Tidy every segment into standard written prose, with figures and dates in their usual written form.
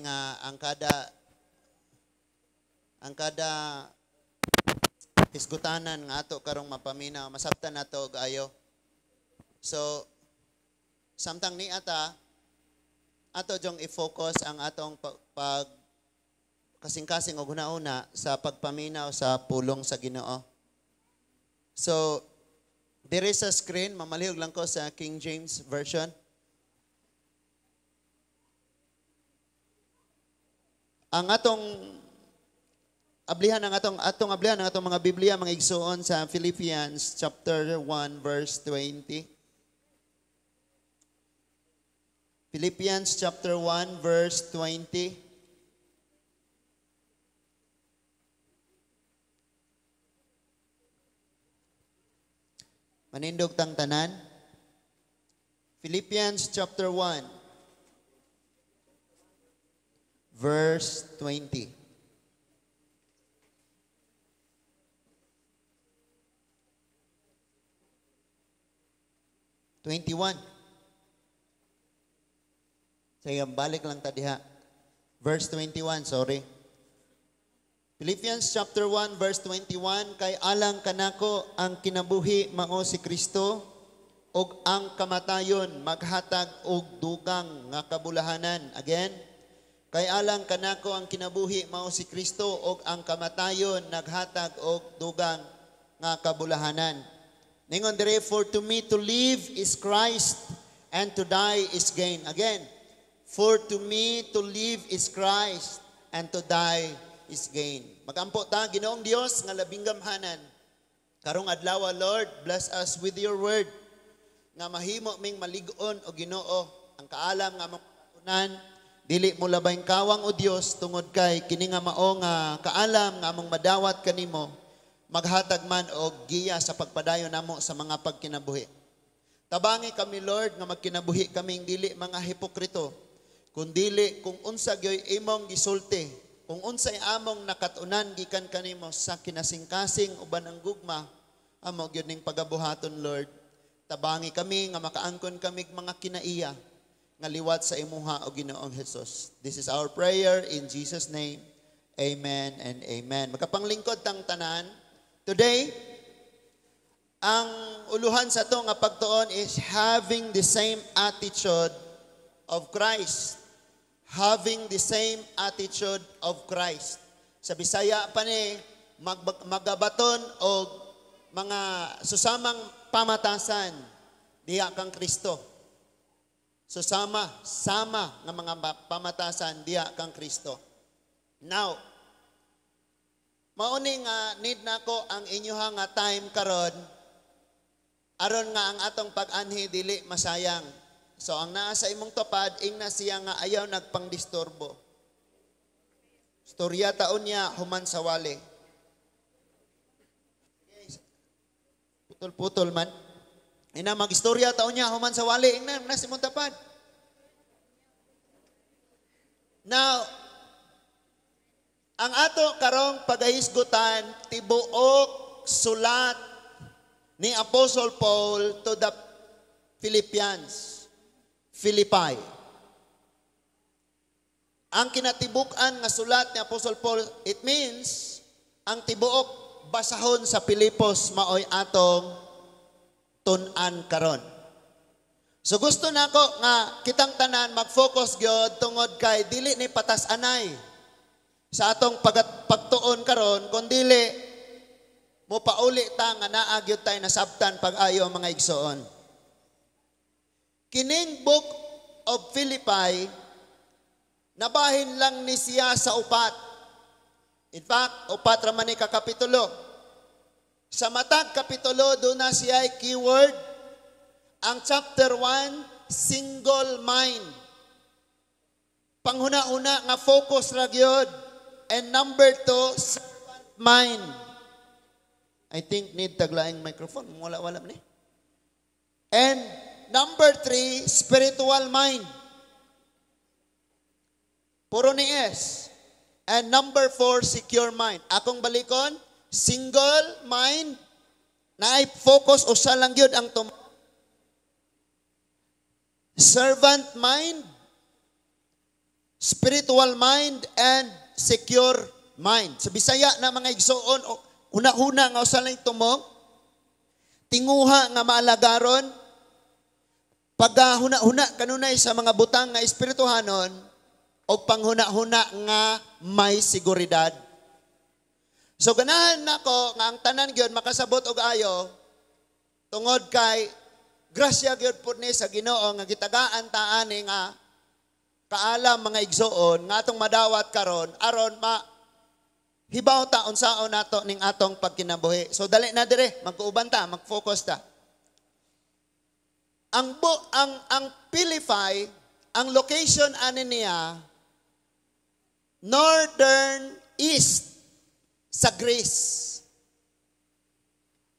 Kay nga ang kada hisgutanan nga ato karong mapaminaw, masabtan nato og ayo. So samtang ni ata ato jong i-focus ang atong pag kasing-kasing og huna-huna sa pagpaminaw sa pulong sa Ginoo. So there is a screen, mamalihog lang ko sa King James Version. Ang atong ablihan ang atong atong ablihan ang atong mga Biblia, mga igsuon, sa Philippians chapter 1 verse 20. Philippians chapter 1 verse 20. Manindog tang tanan. Philippians chapter 1 verse 20. 21. Sige, balik lang ta diha. Verse 21, sorry. Philippians chapter 1 verse 21, "Kay alang kanako ang kinabuhi mao si Kristo ug ang kamatayon maghatag og dugang nga kabulahanan." Again, "Kay alang kanako ang kinabuhi mao si Kristo ug ang kamatayon naghatag og dugang nga kabulahanan." Ningon dire, "For to me to live is Christ and to die is gain." Again, "For to me to live is Christ and to die is gain." Magampo ta. Ginoong Dios nga labing gamhanan, karong adlaw, Lord, bless us with your word nga mahimo ming malig-on o Ginoo ang kaalam nga matunan, dili mo labayng kawang, o Dios, tungod kay kini nga mao nga kaalam nga among madawat kanimo maghatag man og giya sa pagpadayon namo sa mga pagkinabuhi. Tabangi kami, Lord, nga magkinabuhi kaming dili mga hipokrito, kundili kung unsa gyoy imong gisulti, kung unsay among nakatunan gikan kanimo sa kinasingkasing uban ang gugma, amo gyud ning pagabuhaton, Lord. Tabangi kami nga makaangkon kami mga kinaiya nga liwat sa imuha, o Ginoong Jesus. This is our prayer in Jesus' name. Amen and amen. Makapanglingkod tang tanan. Today, ang uluhan sa to nga pagtuon is having the same attitude of Christ. Having the same attitude of Christ. Sa Bisaya pa ni, magabaton og mga susamang pamatasan diha kang Kristo. Susama, sama nga mga pamatasan diha kang Kristo. Now, mauni nga need nako ang inyuha nga time karon aron nga ang atong pag-anhi dili masayang. So ang naa sa imong tupad, ingna siya nga ayaw nagpangdisturbo. Storya taon niya human sa wali. Putol-putol man. Ina magistorya taon niya human sa wali, ingna na sa imong tapad. Now, ang ato karong pagahisgutan tibuok sulat ni Apostle Paul to the Philippians, Philippi. Ang kinatibuk-an nga sulat ni Apostle Paul, it means ang tibuok basahon sa Pilipos maoy atong tun-an karon. So gusto nako nga kitang tanan mag-focus gyud tungod kay dili ni patas-anay sa atong pagtuon karon, kundili mo pauli ta nga naa gyud tay nasabtan pag-ayo, mga igsoon. Kining Book of Philippi nabahin lang ni siya sa upat. In fact, upat ra man ni ka kapitulo. Sa matag kapitulo duna siya keyword. Ang chapter 1, single mind. Panghuna-una nga focus ra gyud. And number 2, servant mind. I think need taglaing microphone. Wala, wala ni. And number 3, spiritual mind. Puro ni S. And number 4, secure mind. Akong balikon, single mind, na focus usa lang gyud ang servant mind, Spiritual mind and secure mind. Sa Bisaya na, mga igsoon, huna-huna nga usa lang tumong, tinguha nga maalagaron, pagahuna-huna kanunay sa mga butang nga espirituhanon, o panghuna-huna nga may seguridad. So ganahan nako nga ang tanan gyud makasabot og ayo tungod kay grasya gyud pud ni sa Ginoo nga gitagaan ta ani nga kaalam, mga igsoon, nga atong madawat karon aron ma hibaw ta unsaon nato ning atong pagkinabuhi. So dali na dire, magkuuban ta, mag-focus ta. Ang bu ang Philippi, ang location ani niya northern east sa Greece.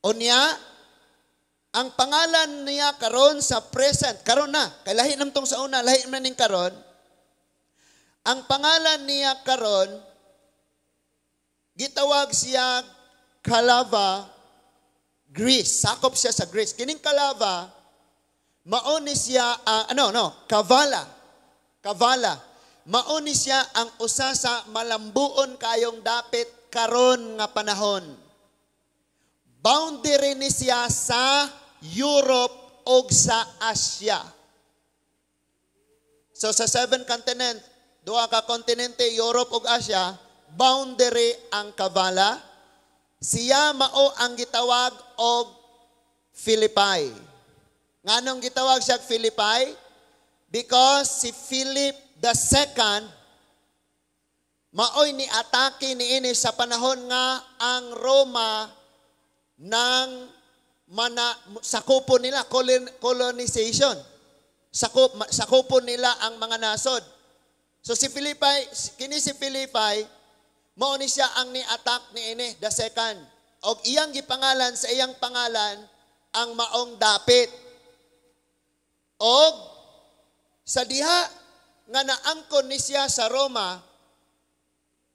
Unya, ang pangalan niya karon sa present, karon na, kay lahi nam tong sa una, lahi man ning karon. Ang pangalan niya karon, gitawag siya Kalava, Greece. Sakop siya sa Greece. Kining Kalava, mao ni siya, ano, no, Kavala. Kavala. Mao ni siya ang usa sa malambuon kayong dapit karon nga panahon. Boundary ni siya sa Europe og sa Asia. So sa seven continent, duha ka kontinente, Europe ug Asia, boundary ang Kavala. Siya mao ang gitawag og Philippi. Nganong gitawag siya Philippi? Because si Philip II maoy ni atake niini sa panahon nga ang Roma ng mana sakupon nila, colonization. Sakupon nila ang mga nasod. So si Philippi, kini si Philippi, mao ni siya ang ni-attack niini, the second. Og iyang gipangalan sa iyang pangalan ang maong dapit. Og sa diha nga naangkon ni siya sa Roma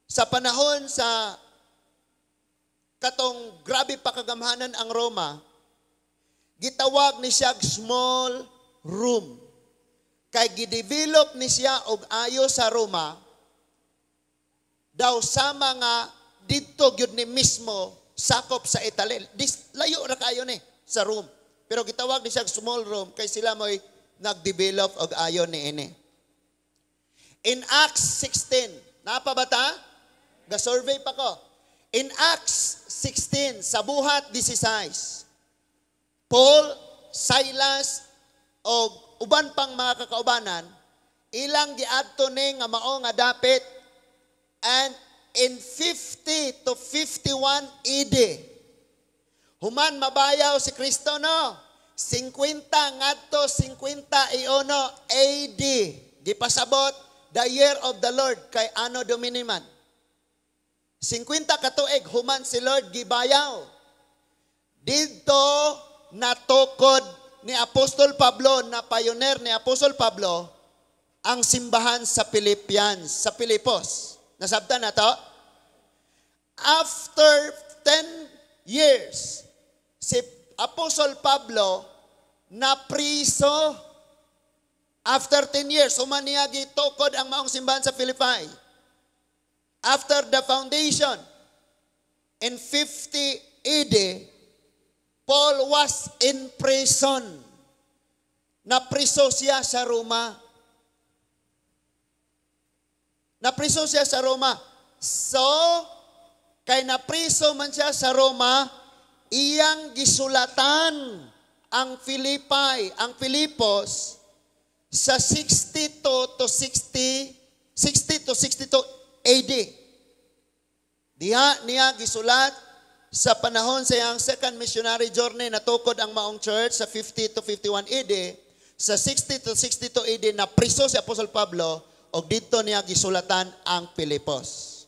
sa panahon sa katong grabe pa kagamhanan ang Roma, gitawag ni siya small room. Kay gidevelop ni siya og ayo sa Roma, daw sa mga didto gyud ni mismo sakop sa Italy. Layo ra kayo ni sa Rome. Pero gitawag ni siya small room kay sila mo'y nagdevelop og ayo ni ini. In Acts 16, napa ba ta? Ga-survey pa ko. In Acts 16, sa Buhat 16, Paul, Silas, og uban pang mga kakaubanan, ilang giadto ni nga mao nga dapit, and in 50 to 51 AD, human mabayaw si Kristo, no? 50 ngadto 51 AD, gipasabot the year of the Lord kay Anno Domini man. 50 katuig human si Lord gibayaw. Didto natukod ni Apostol Pablo, na pioneer ni Apostol Pablo ang simbahan sa Philippians, sa Pilipos. Nasabtan na to? After 10 years, si Apostol Pablo na priso. After 10 years, human niya gitukod ang maong simbahan sa Philippi. After the foundation, in 50 AD, Paul was in prison. Napriso siya sa Roma. Napriso siya sa Roma. So, kay napriso man siya sa Roma, iyang gisulatan ang Philippi, ang Filipos, sa 62 to 60, 60 to 62 AD. Diha niya gisulat sa panahon sa iyang second missionary journey, natukod ang maong church sa 50 to 51 AD. Sa 60 to 62 AD na priso si Apostol Pablo og didto niya gisulatan ang Filipos.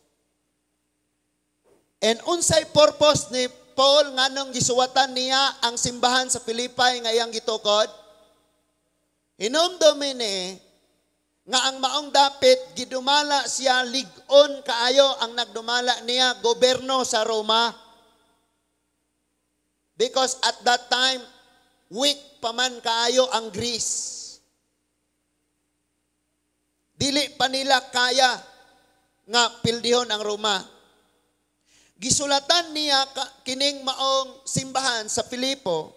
And unsay purpose ni Paul, nganong gisuwatan niya ang simbahan sa Philippi nga iyang gitukod? Hinumdumi ni nga ang maong dapit gidumala siya lig-on kaayo, ang nagdumala niya gobyerno sa Roma. Because at that time, weak pa man kaayo ang Greece. Dili pa nila kaya nga pildihon ang Roma. Gisulatan niya kining maong simbahan sa Filipo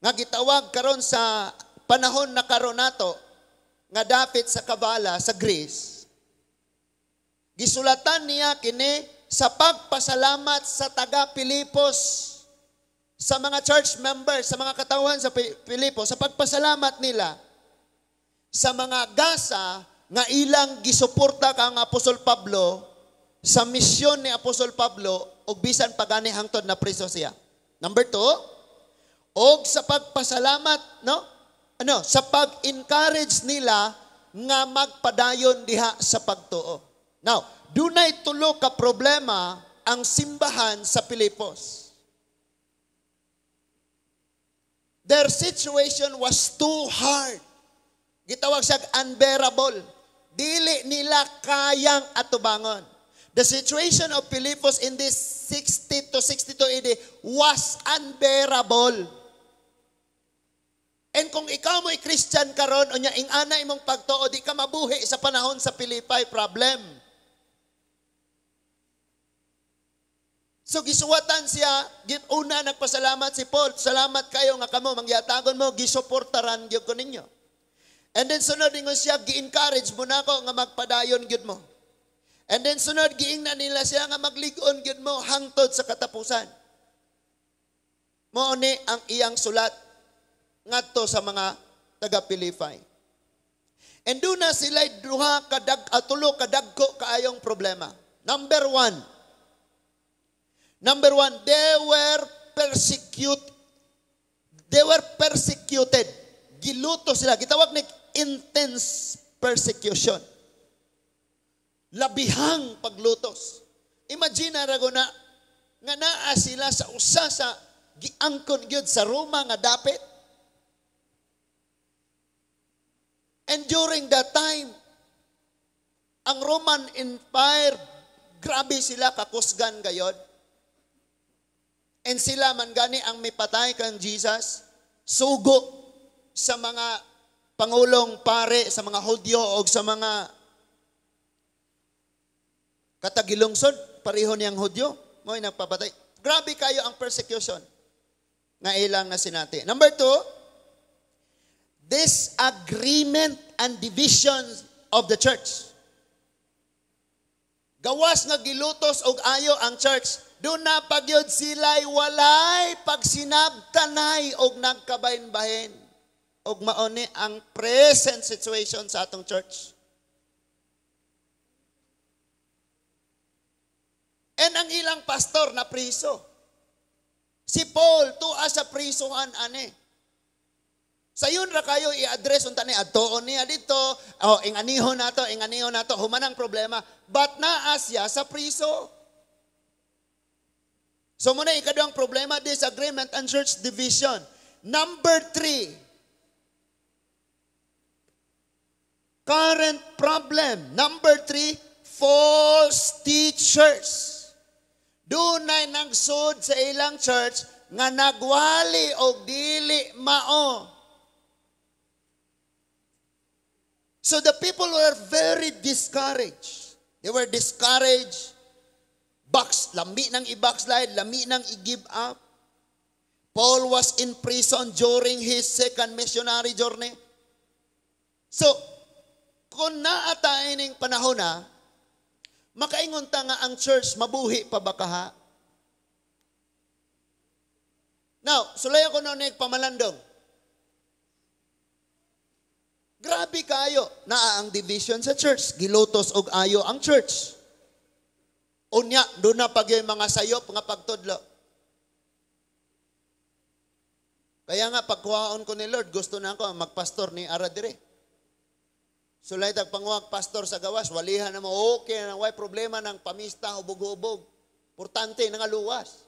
nga gitawag karon sa panahon na karon nato nga dapit sa Kavala sa Greece. Gisulatan niya kini sa pagpasalamat sa taga Filipos, sa mga church members, sa mga katawhan sa Filipos, sa pagpasalamat nila sa mga gasa nga ilang gisuporta kang Apostol Pablo sa misyon ni Apostol Pablo og bisan pagani hangtod na priso siya. Number 2, og sa pagpasalamat, no? Ano, sa pag-encourage nila nga magpadayon diha sa pagtuo. Now, dunay tulo ka problema ang simbahan sa Filipos. Their situation was too hard. Gitawag siya unbearable. Dili nila kayang atubangon. The situation of Filipos in this 60 to 62 AD was unbearable. And kung ikaw mo'y Christian karon, unya ingana imong pagtuo, di ka mabuhi sa panahon sa Pilipay problem. So gisuwatan siya, una nagpasalamat si Paul, salamat kayo nga kamo mangyatagon mo, gisuportaran gyud ko ninyo. And then sunod ingon siya, gi-encourage mo nako nga magpadayon gyud mo. And then sunod giingnan nila siya nga maglig-on gyud mo hangtod sa katapusan. Mao ni ang iyang sulat ngadto sa mga taga Pilipay. And doon na sila duha kadag tulo kadagko kaayong problema. Number one, they were persecuted. They were persecuted. Giluto sila. Gitawag ni intense persecution. Labihang paglutos. Imagine na rago na nga naa sila sa usa sa giangkon gyud sa Roma nga dapit. And during that time, ang Roman Empire, grabe sila kakusgan gayod. And sila man gani ang mipatay kang Jesus, sugo sa mga pangulong pare, sa mga Hudyo o sa mga katagilungsod, pareho niyang Hudyo, mo'y nagpapatay. Grabe kayo ang persecution nga ilang nasinati. Number 2, disagreement and division of the church. Gawas nga gilutos og ayo ang church, doon na pagyod sila'y walay pagsinabtanay og nagkabahin-bahin. Og mauni ang present situation sa atong church. And ang ilang pastor na priso. Si Paul, tuwa sa prisuhan ane. Sayon ra kayo i-address unta ni adtoon niya dito, oh, inganiho nato, human ang problema. But naa siya sa priso. So muna ikaduhang problema, disagreement and church division. Number 3, current problem. Number 3, false teachers. Dunay nagsud sa ilang church nga nagwali og dili mao. So the people were very discouraged. They were discouraged. Box, lami nang i-backslide, lami nang i-give up. Paul was in prison during his second missionary journey. So, kung naatayin ning panahon na, makaingon ta nga ang church mabuhi pa ba kaha? Now, sulay ako noon pamalandong. Grabe kayo. Naa ang division sa church. Gilutos og ayo ang church. Unya, doon na pag yung mga sayop, mga pagtudlo. Kaya nga, pagkuhaon ko ni Lord, gusto na ako magpastor ni Ara dire. Sulay tag panguwag pastor sa gawas, walihan na mo, okay na, way problema ng pamista, hubog-hubog. Importante, nangaluwas.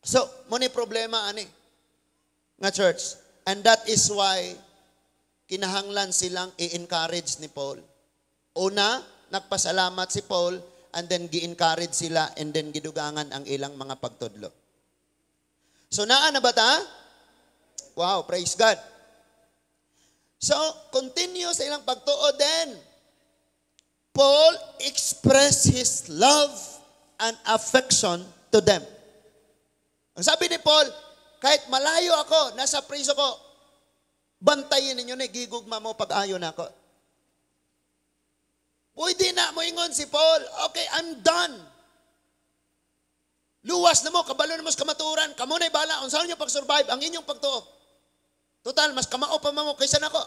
So, muna problema ani nga church. And that is why kinahanglan silang i-encourage ni Paul. Una, nagpasalamat si Paul, and then gi-encourage sila, and then gidugangan ang ilang mga pagtudlo. So, naa na ba ta? Wow, praise God. So, continue sa ilang pagtuo then. Paul expressed his love and affection to them. Ang sabi ni Paul, "Kahit malayo ako, nasa priso ko, bantayin ninyo ni, gigugma mo pag-ayo na ako." Pwede na mo ingon si Paul, "Okay, I'm done. Luwas na mo, kabalo na mo sa kamaturan, kamo na'y bahala, unsaon niyo pag-survive ang inyong pagtuo. Total, mas kamao pa mo kaysa nako."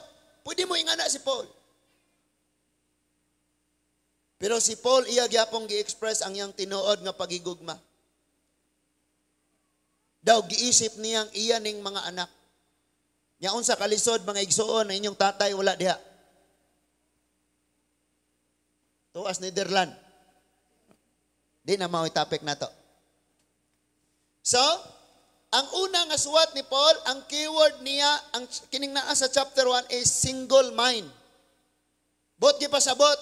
Pwede mo ingana si Paul. Pero si Paul, iya gyapong gi-express ang iyang tinuod nga pagigugma. Daw giisip niyang iya ning mga anak. Nya unsa kalisod, mga igsuon, na inyong tatay wala diha. Tuas Netherland. Di na mao'y topic nato. So, ang una nga suwat ni Paul, ang keyword niya, ang kining naa sa chapter 1 is single mind. Buot gipasabot,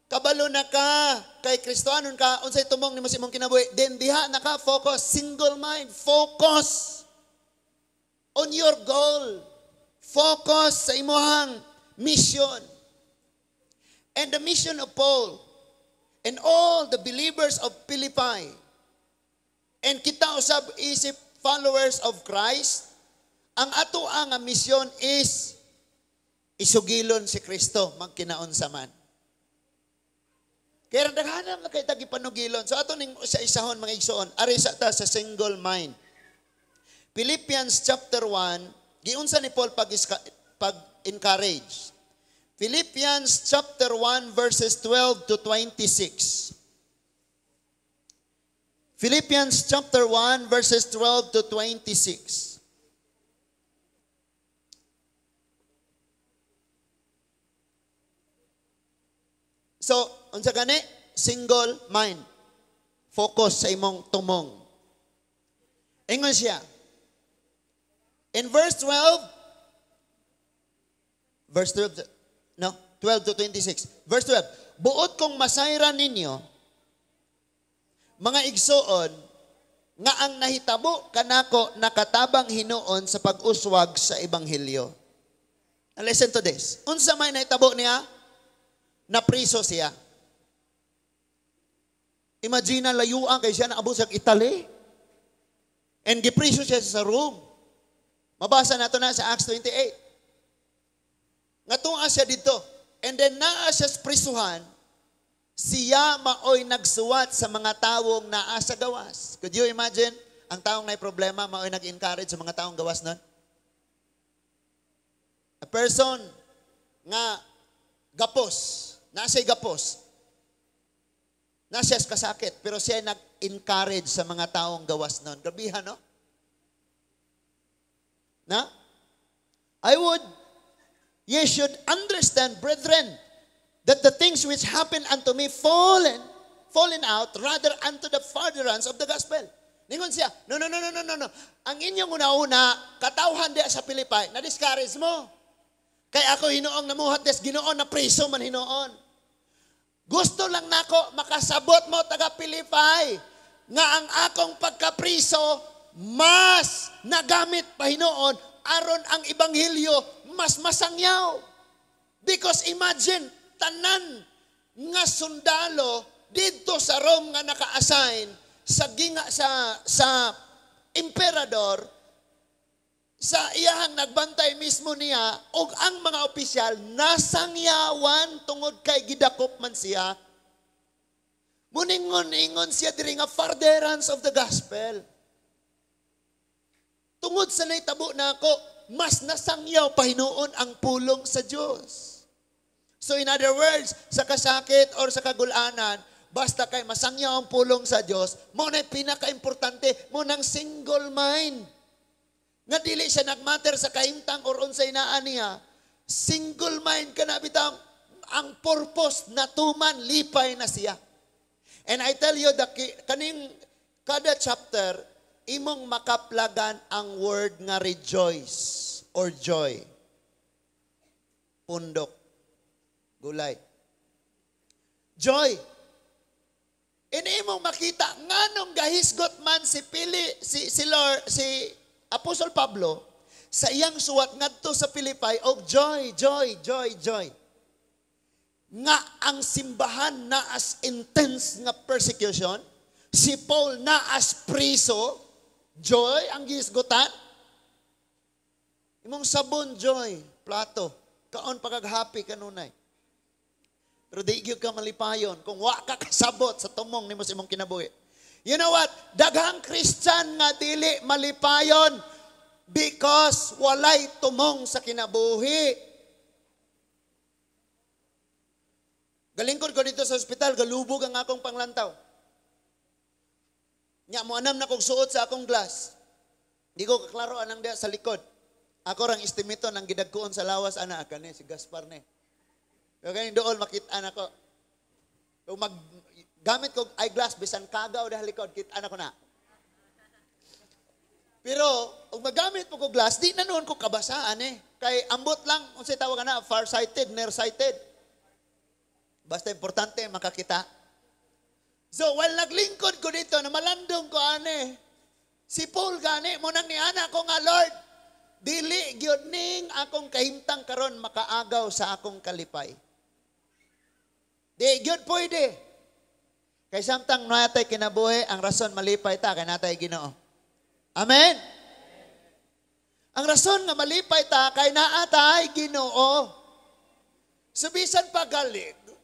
kabalo na ka, kay Kristohanon ka, unsay tumong nimo sa imong kinabuhi, then diha na ka focus, single mind, focus on your goal. Focus sa imuhang mission. And the mission of Paul and all the believers of Philippi, and kita usab isip followers of Christ, ang ato ang misyon is isugilon si Kristo magkinaunsa man. Kaya daghanan na kay gipanugilon. So ato ning sa isahon, mga igsoon, ari sa ta sa single mind. Philippians chapter 1, giunsa ni Paul pag encourage. Philippians chapter 1 verses 12 to 26. Philippians chapter 1 verses 12 to 26. So, unsa gani? Single mind. Focus sa imong tumong. Ingon siya. In verse 12, verse 12, no, 12 to 26. Verse 12, "Buot kong masayran ninyo, mga igsoon, nga ang nahitabo kanako nakatabang hinuon sa pag-uswag sa ebanghelyo." Now listen to this. Unsa may nahitabo niya? Napriso siya. Imagine na layuan kay siya naabot sa Italy. And gipriso siya sa Rome. Mabasa nato na sa Acts 28. Nga tunga siya dito. And then naa siya sa prisuhan, siya maoy nagsuwat sa mga tawong naa sa gawas. Could you imagine? Ang taong may problema, maoy nag-encourage sa mga taong gawas nun? A person nga gapos, nasa gapos, nasa kasakit, pero siya nag-encourage sa mga taong gawas nun. Grabihan, no? Na? Ye should understand, brethren, that the things which happen unto me fallen out rather unto the furtherance of the gospel. Ningon siya, "No, no, no, no, no, no, no. Ang inyong una-una, katawhan diya sa Philippi, na-discourage mo. Kay ako hinuong namuhat des Ginoo, na priso man hinuon. Gusto lang nako makasabot mo taga Philippi nga ang akong pagkapriso mas nagamit pa hinuon aron ang ebanghelyo mas masangyaw." Because imagine, tanan nga sundalo didto sa Rome nga naka-assign sa ginga sa emperador, sa iyahang nagbantay mismo niya og ang mga opisyal nasangyawan tungod kay gidakop man siya. Muningon-ingon siya diri nga furtherance of the gospel. Tungod sa nahitabo nako, mas nasangyaw pahinuon ang pulong sa Dios. So in other words, sa kasakit or sa kagulanan, basta kay masangyaw ang pulong sa Dios, mao na pinakaimportante, mo nang single mind. Nga dili siya nagmatter sa kahimtang or unsay naa niya, single mind ka na bitaw, ang purpose natuman, lipay na siya. And I tell you, kaning kada chapter, imong makaplagan ang word nga rejoice or joy. Pundok. Gulay. Joy. Ini imong makita nganong gahisgot man si Pili, si, si Lord, si Apostol Pablo Sa iyang suwat ngadto sa Philippi og joy, joy, joy, joy. Nga ang simbahan na as intense nga persecution, si Paul na as priso, joy ang gihisgutan. Imong sabon, joy, plato, kaon pa kag happy kanunay. Pero di gyud ka malipayon kung wa ka kasabot sa tumong nimo sa imong kinabuhi. You know what? Daghang Christian nga dili malipayon because walay tumong sa kinabuhi. Galingkod ko dito sa ospital, galubog ang akong panglantaw. Nya mo anam na kog suot sa akong glass. Di ko kaklaro anang diya sa likod. Ako rang estimito nang gidagkuon sa lawas ana kani si Gaspar ni. Pero kani dool makita nako. Kung mag gamit kog eyeglass bisan kagaw dahil likod kita nako na. Pero ug magamit po ko glass di na noon ko kabasaan eh. Kay ambot lang unsay tawag ana, farsighted, nearsighted. Basta importante makakita. So while naglingkod ko dito na malandong ko ane, si Paul gani mo nang niana ko nga, Lord, dili gyud ning akong kahimtang karon makaagaw sa akong kalipay. Di gyud pwede. Kay samtang natay kinabuhi, ang rason malipay ta kay natay Ginoo. Amen. Ang rason nga malipay ta kay naa tay Ginoo. So bisan pa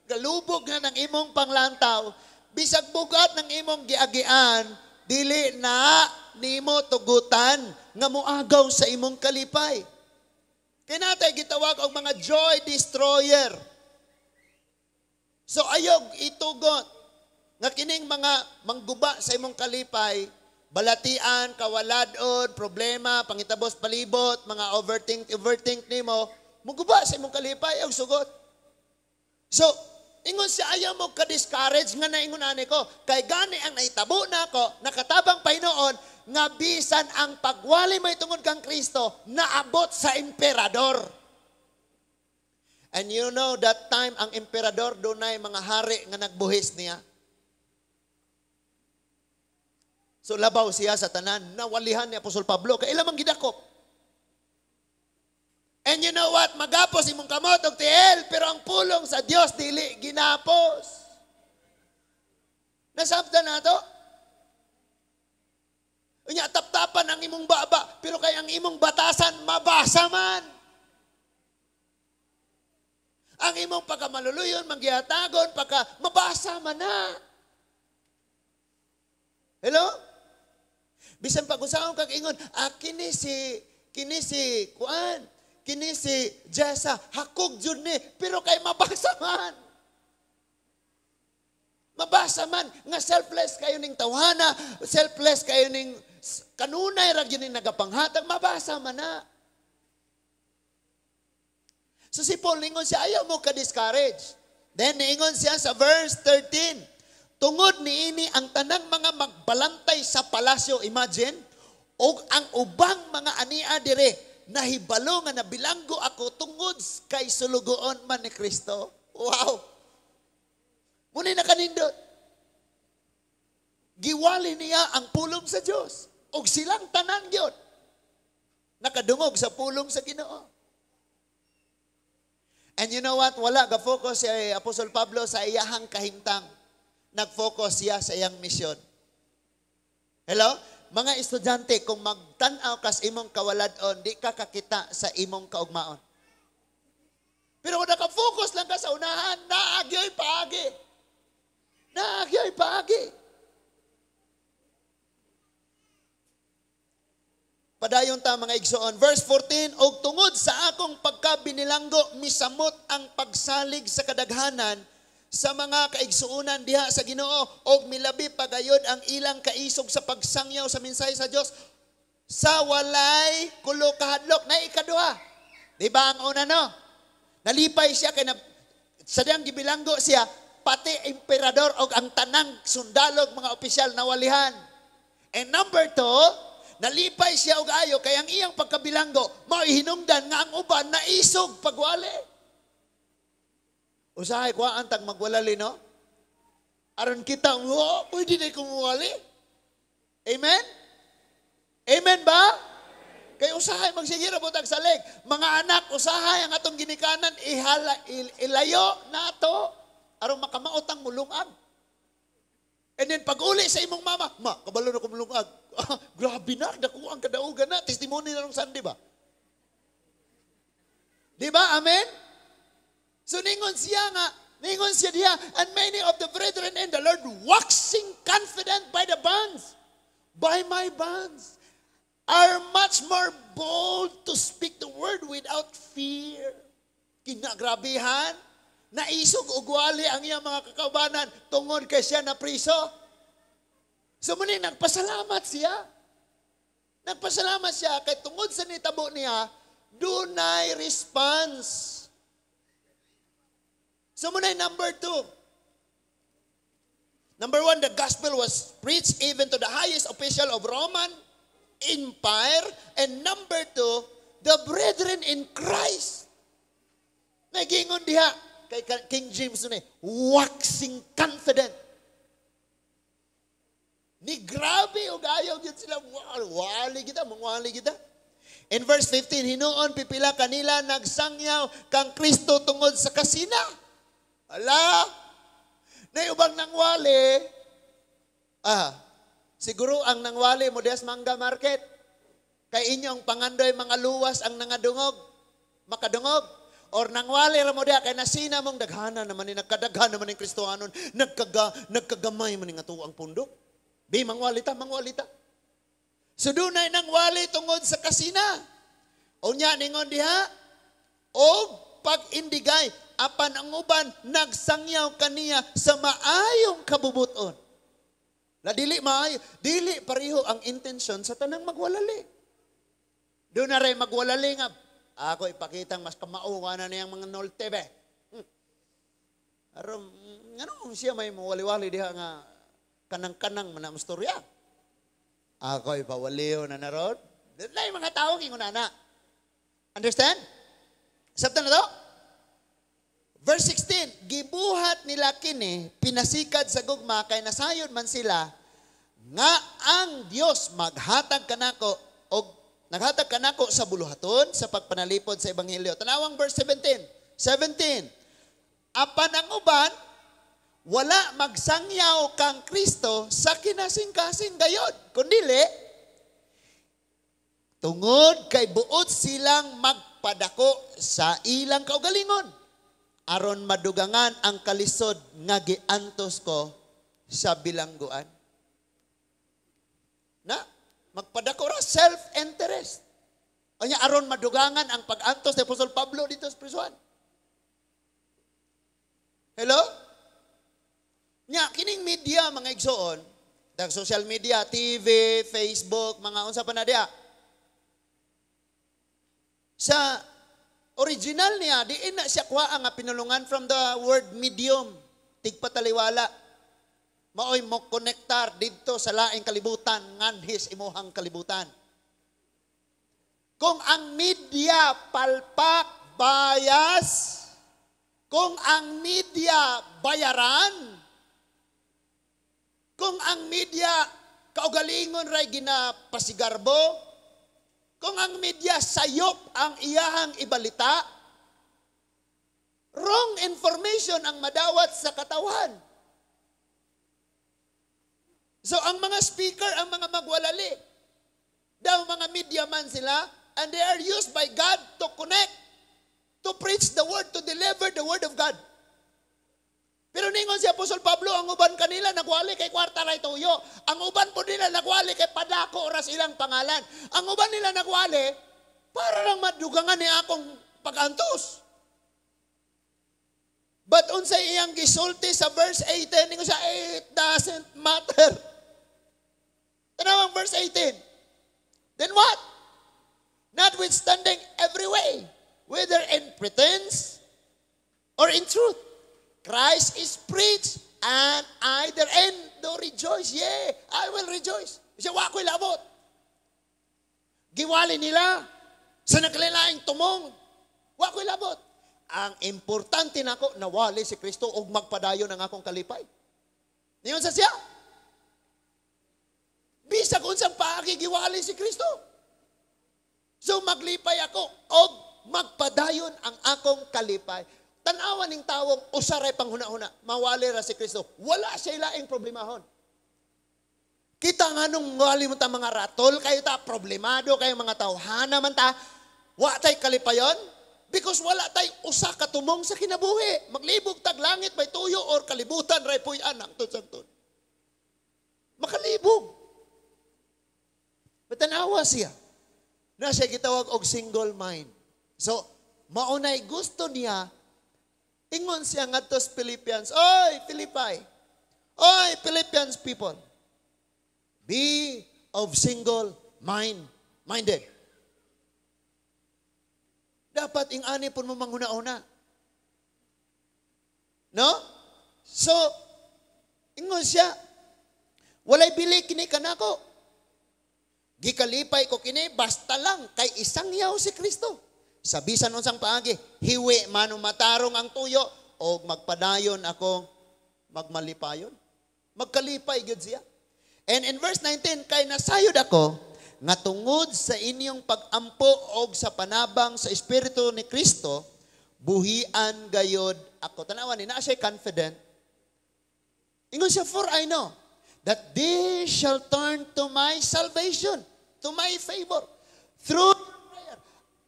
galubog na ng imong panglantaw, bisag bugat ng imong giagian, dili na nimo tugutan nga moagaw sa imong kalipay. Kay natay gitawag og mga joy destroyer. So ayog itugot nga kining mga mangguba sa imong kalipay, balatian, kawaladon, problema, pangitabos palibot, mga overthink nimo, muguba sa imong kalipay og sugot. So, ingon siya, ayaw mo ka-discourage nga naingon ani ko. Kay gani ang nahitabo na ako, nakatabang Panginoon, nga bisan ang pagwali mo tungod kang Kristo, naabot sa emperador. And you know that time, ang emperador dunay mga hari nga nagbuhis niya. So labaw siya sa tanan, nawalihan ni Apostol Pablo, kay ilang gidakop. And you know what? Magapos imong kamot og tiil, pero ang pulong sa Dios dili ginapos. Nasabtan nato? Unya taptapan ang imong baba, pero kay ang imong batasan mabasa man. Ang imong pagkamaluluyon, manggihatagon, pagka mabasa man na. Hello? Bisan pag usaon kag ingon, kini si kuan, kini si Jessa, hakog jud ni, pero kay mabasa man. Mabasa man nga selfless kayo ning tawhana, selfless kayo ning kanunay ra gyud ning nagapanghatag, mabasa man na. So si Paul ningon siya, ayaw mo ka-discourage. Then niingon siya sa verse 13, tungod niini ang tanang mga magbalantay sa palasyo, imagine, og ang ubang mga ania dire, nahibalo nga nabilanggo ako tungod kay sulugoon man ni Kristo. Wow! Muna nakanindot. Giwali niya ang pulong sa Dios. Og silang tanan gyud nakadungog sa pulong sa Ginoo. And you know what? Wala ga-focus si Apostol Pablo sa iyahang kahimtang. Nag-focus siya sa iyang misyon. Hello? Mga estudyante, kung magtan-aw kas imong kawaladon, di ka kakita sa imong kaugmaon. Pero kung naka-focus lang ka sa unahan, naagyo'y paagi. Naagyo'y paagi. Padayon ta mga igsoon. Verse 14, og tungod sa akong pagkabinilanggo, misamot ang pagsalig sa kadaghanan sa mga kaigsuonan diha sa Ginoo, og milabi pagayod ang ilang kaisog sa pagsangyaw sa mensahe sa Dios sa walay kulo kahadlok. Na ikaduha. Di ba ang una no? Nalipay siya kay sa diyang gibilanggo siya, pati emperador og ang tanang sundalog mga opisyal nawalihan. And number 2, nalipay siya og ayo kay ang iyang pagkabilanggo mao hinungdan nga ang uban naisog pagwali. Usahay kuhaan tag magwalali no? Aron kita, oh, pwede na kumuwali. Amen? Amen ba? Kay usahay magsige ra butag salig. Mga anak, usahay ang atong ginikanan ihala ilayo nato aron makamaot ang mulungag. And then pag uli sa imong mama, "Ma, kabalo na ko mulungag." Grabe na, dako ang kadaugan na. Testimony na nung Sunday ba? Di ba? Amen? So ningon siya nga, ningon siya diha, "And many of the brethren in the Lord, waxing confident by the bonds, by my bonds, are much more bold to speak the word without fear." Kinagrabihan, naisog og wali ang iyang mga kakaubanan tungod kay siya na priso. So muni, nagpasalamat siya. Nagpasalamat siya kay tungod sa nitabo niya, dunay response. So muna, number two. Number one, the gospel was preached even to the highest official of Roman Empire. And number two, the brethren in Christ. Nagingon diha, kay King James nun eh, waxing confident. Ni grabe og ayaw gyud sila, wali kita, mangwali kita. In verse 15, hinuon pipila kanila nagsangyaw kang Kristo tungod sa kasina. Ala, na ubang nangwali, siguro ang nangwali mo diha sa Mangga Market. Kay inyong pangandoy mga luwas ang nangadungog, makadungog. Or nangwali ra mo diha kay nasina mong daghana naman ni nagkadaghan naman ni Kristohanon, nagkagamay man ni nga tuang pundok. Bi mangwali ta, mangwali ta. So dunay nangwali tungod sa kasina. Unya ningon diha, og pag-indigay, apan ang uban nagsangyaw kaniya sa maayong kabubuton. La dili maayo, dili pareho ang intensyon sa tanang magwalali. Doon na rin magwalali nga, ako ipakitang mas kamao na niyang mga nolte be. Aron, ngano siya may mawali-wali diha nga kanang-kanang man ang storya. Ako ipawaliw na naron. Doon mga tao kingon na. Understand? Sabta na to? Verse 16, gibuhat nila kini, pinasikad sa gugma, kay nasayod man sila, nga ang Dios maghatag kanako og naghatag kanako sa buluhaton sa pagpanalipod sa ebanghelyo. Tanawang verse 17. 17. Apan ang uban wala magsangyaw kang Kristo sa kinasing-kasing gayod. Kundili, tungod kay buot silang magpadako sa ilang kaugalingon aron madugangan ang kalisod nga giantos ko sa bilangguan. Na, magpadako ra self-interest. Anya aron madugangan ang pag-antos ni Apostol Pablo dito sa prisuan. Hello? Nya kining media, mga igsoon, dag social media, TV, Facebook, mga unsa pa na diha. Sa original niya, diin na siya kuha nga pinulungan from the word medium, tigpataliwala. Maoy mo konektar didto sa laing kalibutan nganhis imuhang kalibutan. Kung ang media palpak, bias, kung ang media bayaran, kung ang media kaugalingon ray ginapasigarbo, kung ang media sayop ang iyahang ibalita, wrong information ang madawat sa katawan. So ang mga speaker, ang mga magwalali, daw mga media man sila, and they are used by God to connect, to preach the word, to deliver the word of God. Pero ningon si Apostol Pablo, ang uban kanila nagwali kay kwarta ray tuyo. Ang uban po nila nagwali kay padako oras ilang pangalan. Ang uban nila nagwali para lang madugangan ni akong pag-antos. But unsay iyang gisulti sa verse 18, ningon siya, "It doesn't matter." Tanawang verse 18. Then what? "Notwithstanding every way, whether in pretense or in truth, Christ is preached, and I therein do rejoice. Yea, I will rejoice." Siya, wa ko'y labot. Giwali nila sa nagkalaing tumong. Wa ko'y labot. Ang importante nako, nawali si Kristo ug magpadayon ang akong kalipay. Niyon sa siya. Bisag unsang paagi, giwali si Kristo. So maglipay ako og magpadayon ang akong kalipay. Tanawa ning tawong usa ray panghuna-huna, mawali ra si Kristo. Wala siya laing problemahon. Kita nga nung wali mo ta mga ratol, kayo ta, problemado kayo mga tawhana man ta, wa tay kalipayon, because wala tay usa ka tumong sa kinabuhi. Maglibog tag langit may tuyo or kalibutan ray puy-an hangtod sangtod. Makalibog. Tanawa siya. Na siya gitawag og single mind. So, maunay gusto niya, ingon siya ngadto sa Philippians, "Oy, Philippi! Oy, Philippians people! Be of single minded." Dapat ing-ani pud mo manghuna-una. No? So, ingon siya, "Walay bili kini kanako. Gikalipay ko kini basta lang kay isangyaw si Kristo. Sa bisan unsang paagi, hiwi man o matarong ang tuyo o magpadayon ako magmalipayon." Magkalipay gyud siya. And in verse 19, "Kay nasayod ako nga tungod sa inyong pagampo og sa panabang sa Espiritu ni Kristo, buhian gayod ako." Tanawan ni na siya confident. Ingon siya, "For I know that this shall turn to my salvation, to my favor, through prayer,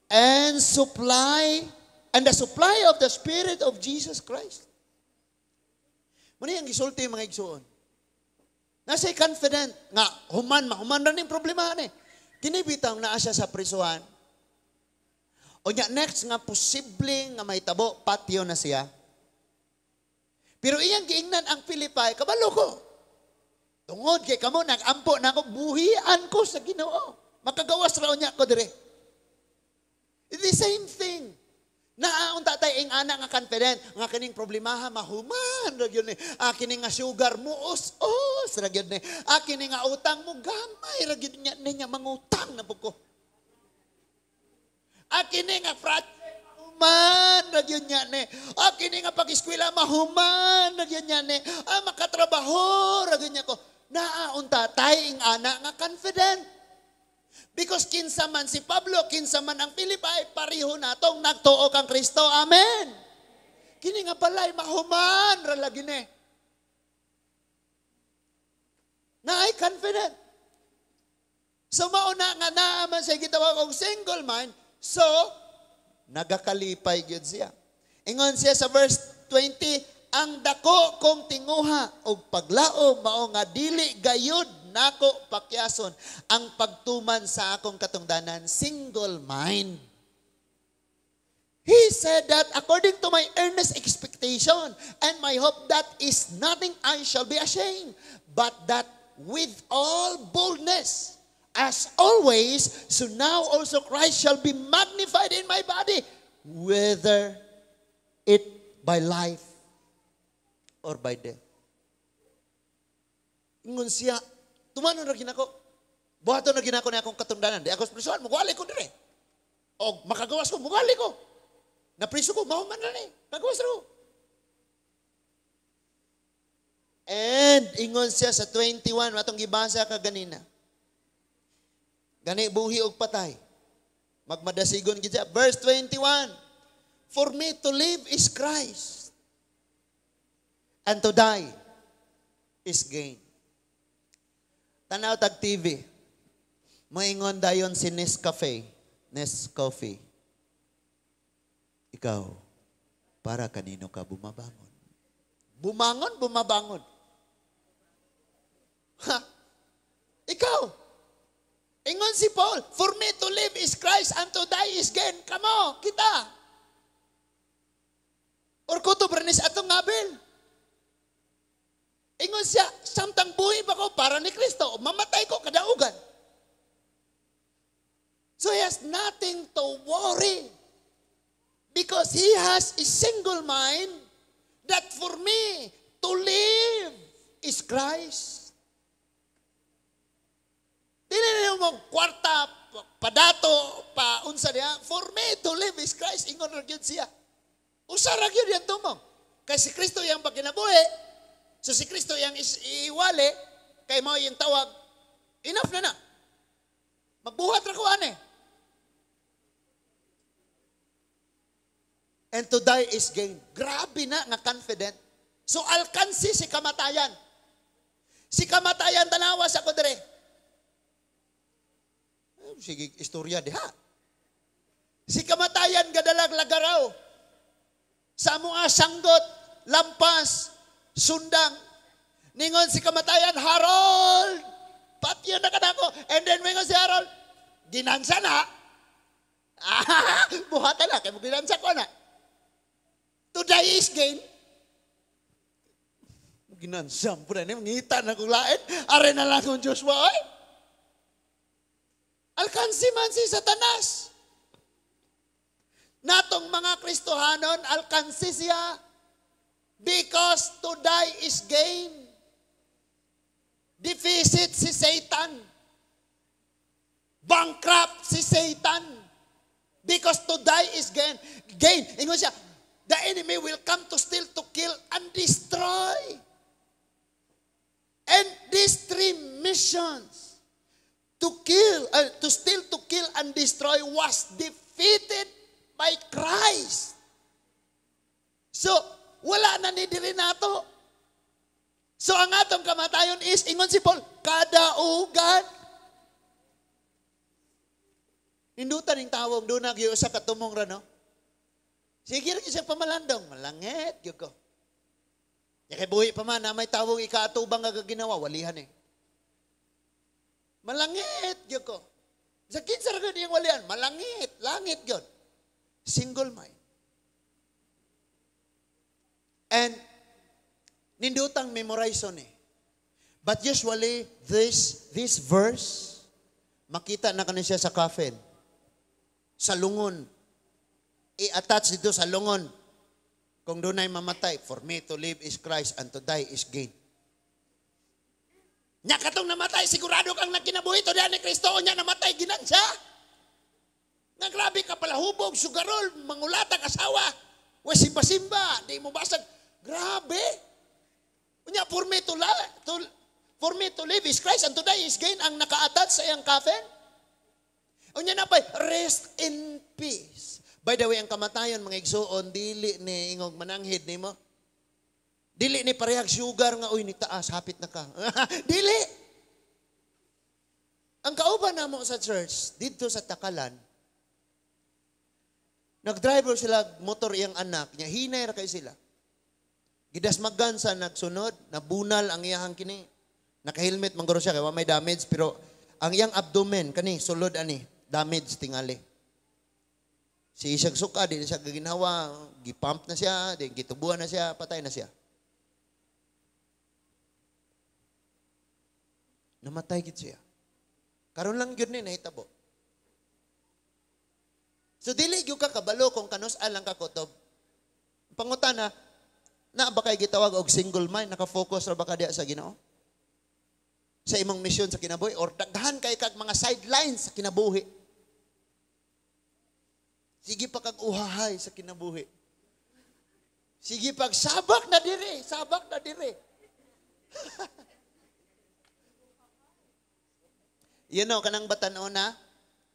and the supply of the Spirit of Jesus Christ." Muna yung gisulti, mga igsuon. Nasa confident nga human, mahuman ra ning problema ni. Kini bitaw naa siya sa prisuhan. O nya next nga posible nga mahitabo, patyo na siya. Pero iyang giingnan ang Philippi, "Kabalo ko. Tungod kay kamo nagampo na ako, buhian ko sa Ginoo. Makagawas ra unya ko dire." It's the same thing. Naa unta tay ing ana nga confident nga kining problemaha mahuman ra gyud ni. Ah, kini nga sugar mo us-us ra gyud ni. Ah, kini nga utang mo gamay ra gyud niya ninya mangutang na pud ko. Ah, kini nga project mahuman ra gyud niya ni. Ah, kini nga pag-eskwela mahuman ra gyud niya ni. Ah, makatrabaho ra gyud niya ko. Naa unta tay ing ana nga confident. Because kinsa man si Pablo, kinsa man ang Philippi, pareho natong nagtuo kang Kristo. Amen. Kini nga balay mahuman ra lagi ni. Naay confident. So mauna nga naa man siya gitawag og single mind, so nagakalipay gyud siya. Ingon siya sa verse 20, "Ang dako kong tinguha og paglaom mao nga dili gayud nako pakyason ang pagtuman sa akong katungdanan." Single mind. He said that according to my earnest expectation and my hope that is nothing I shall be ashamed, but that with all boldness, as always, so now also Christ shall be magnified in my body, whether it by life or by death. Ingon siya, "Tumanon ra ginako. Buhaton na ginako na akong katungdanan. Di ako sa prisuhan, mugwali ko dire. O makagawas ko, mugwali ko. Napriso ko, mahuman na ni. Kagawas ra ko." And ingon siya sa 21, atong gibasa kaganina. Gani buhi og patay. Magmadasigon gid siya. Verse 21, "For me to live is Christ, and to die is gain." Tanaw tag TV. Moingon dayon si Nescafe. Nescafe. "Ikaw, para kanino ka bumabangon?" Bumangon, bumabangon. Ha? Ikaw. Ingon si Paul, "For me to live is Christ and to die is gain." Kamo, kita. Or kutob ra ni sa atong Abel. Ingon siya, "Samtang buhi pa ko para ni Kristo, mamatay ko kadaugan." So he has nothing to worry. Because he has a single mind that for me to live is Christ. Dili na mo kwarta, padato, pa unsa niya. For me to live is Christ. Ingon ra gyud siya. Usa ra gyud yan tumong. Kay si Kristo yang pagkinabuhi, so si Kristo yang iwali, kay mao yung tawag, enough na na. Magbuhat ra ko ane. And to die is gain. Grabe na nga confident. So alkansi si kamatayan. Si kamatayan, tanawa sa ko dire. Sige, istorya diha. Si kamatayan gadalag lagaraw. Sa mga sanggot, lampas, sundang. Ningon si kamatayan, "Harold, patyon na kanako." And then mingon si Harold, "Ginansa na. Ah, buhatan na, kaya ginansa ko na. To die is gain." Ginansa po na, ngita na kong lain. Are na lang kong Joshua, ay. Alkansi man si Satanas. Natong mga Kristohanon, alkansi siya. Because to die is gain. Deficit si Satan. Bankrupt si Satan. Because to die is gain. Gain. Ingon siya, the enemy will come to steal, to kill, and destroy. And these three missions, to kill, to steal, to kill, and destroy, was defeated by Christ. So, wala na ni diri nato. So, ang atong kamatayon is, ingon si Paul, kadaugan. Nindutan ning tawong doon na sa katumong ra, no? Sige rin siya pamalandong, malangit, gyud ko. Ya kay buhi pa man, na may tawong ikaatubang nga ginawa, walihan eh. Malangit, gyud ko. Sa kinsa ra gyud iyang walihan, malangit, langit gyud. Single mind. And nindutang memorize eh. But usually, this verse, makita na kanin siya sa coffin. Sa lungon. I-attach dito sa lungon. Kung doon ay mamatay, "For me to live is Christ and to die is gain." Nya katong namatay, sigurado kang nagkinabuhi to ni Kristo, nya namatay, ginansya. Nga grabe ka pala hubog, sugarol, mangulatag asawa. We simba-simba, di mo basag. Grabe. Unya, for me to live is Christ and to die is gain ang naka-attach sa iyang coffin. Unya na pa, rest in peace. By the way, ang kamatayon, mga igsuon, dili ni ingog mananghid nimo. Dili ni parehag sugar nga, "Uy, ni taas, hapit na ka." Dili. Ang kauban namo sa church, dito sa Takalan, nagdriver sila motor iyang anak, niya hinay ra kay sila. Gidasmagan sa nagsunod, nabunal ang iyahang kini. Naka-helmet man guro siya kay wa may damage, pero ang iyang abdomen kani sulod ani damage tingali. Si isag suka di siya gaginhawa, gipump na siya, di gitubuan na siya, patay na siya. Namatay gid siya. Karon lang gyud ni nahitabo. So dili gyud ka kabalo kung kanus-a lang ka kutob. Pangutana, na ba kay gitawag og single mind, naka-focus ra ba ka diya sa Ginoo? Sa imong misyon sa kinabuhi or daghan kay kag mga sidelines sa kinabuhi? Sige pa kag uhahay sa kinabuhi. Sige pag sabak na dire, sabak na dire. You know, kanang batan-ona,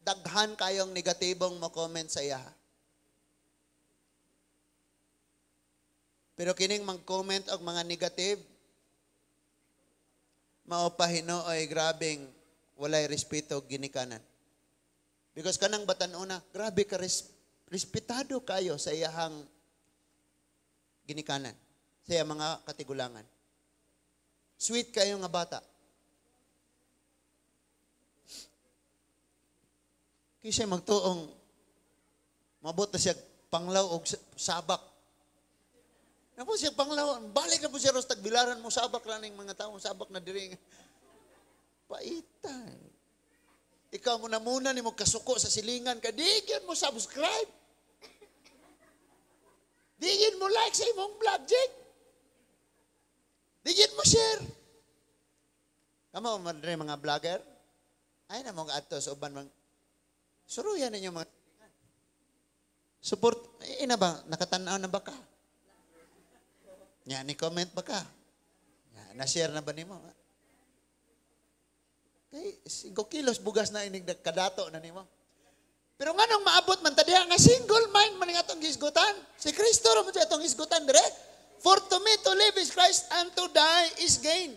daghan kayong negatibong mo-comment sa iya. Pero kining mag-comment og mga negative, mao pa hinuoy grabeng walay respeto ginikanan. Because kanang batan-ona, grabe ka respetado kayo sa iyahang ginikanan, sa iyang mga katigulangan. Sweet kayo nga bata. Kaysa magtuong, mabot na siya panglaw og sabak. Na po siya panglaw, balik na po siya ros tagbilaran mo, sabak lang ng mga tao, sabak na diri. Paitan. Ikaw mo na muna ni mo kasuko sa silingan ka, digyan mo subscribe. Digyan mo like sa imong vlog, Jake. Digyan mo share. Kamo, madre mga vlogger, ay na mong ato sa uban mang suruyan ninyo mga support. Ina ba, nakatanaw na ba ka? Nya, ni comment ba ka? Nya, na-share na ba nimo? Kay 5 kilos bugas na inig kadato na nimo. Pero nganong maabot man ta diha nga single mind man nga atong gisgutan. Si Kristo ra man atong hisgutan dire. For to me to live is Christ and to die is gain.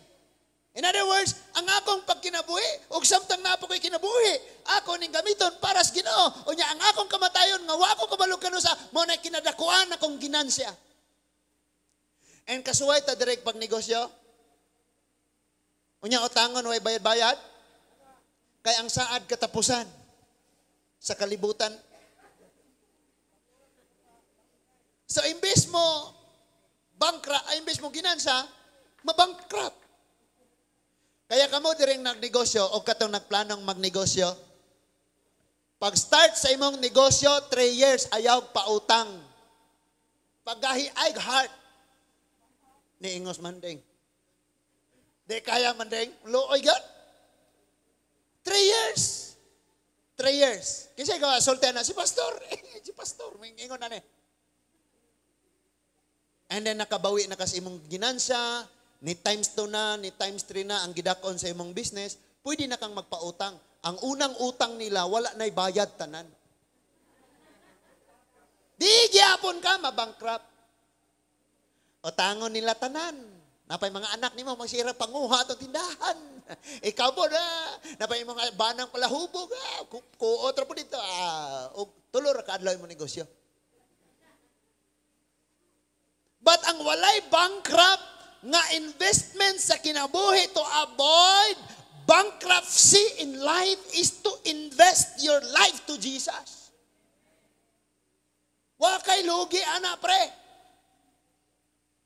In other words, ang akong pagkinabuhi, ug samtang naa pa ko'y kinabuhi, ako ning gamiton para sa Ginoo. Unya ang akong kamatayon nga wa ko kabalo kanusa, mao na kinadakuan akong ginansya. And kasuway ta direct pag negosyo. Unya utangon, way bayad-bayad. Kay ang saad katapusan sa kalibutan. So imbes mo bankrupt, ay, imbes mo ginansa, mabankrupt. Kaya kamo diring nagnegosyo o katong nagplanong magnegosyo, pag start sa imong negosyo, 3 years ayaw pautang. Paggahi ay heart. Niingos manding. Di kaya manding. Luoy God. 3 years. 3 years. Kasi ikaw, sulti na, si pastor. Si pastor, may ingon na ni. And then nakabawi na kasi imong ginansya, ni times 2 na, ni times 3 na ang gidakon sa imong business, pwede na kang magpautang. Ang unang utang nila, wala na'y bayad tanan. Di gyapon ka, mabankrupt. Utangon nila tanan. Napay mga anak nimo magsira panguha atong tindahan. Ikaw po na, napay mga banang palahubog, kuot ra po dito. Og tulo ra ka adlaw imong negosyo. But ang walay bankrupt nga investment sa kinabuhi to avoid bankruptcy in life is to invest your life to Jesus. Wa kay lugi ana pre.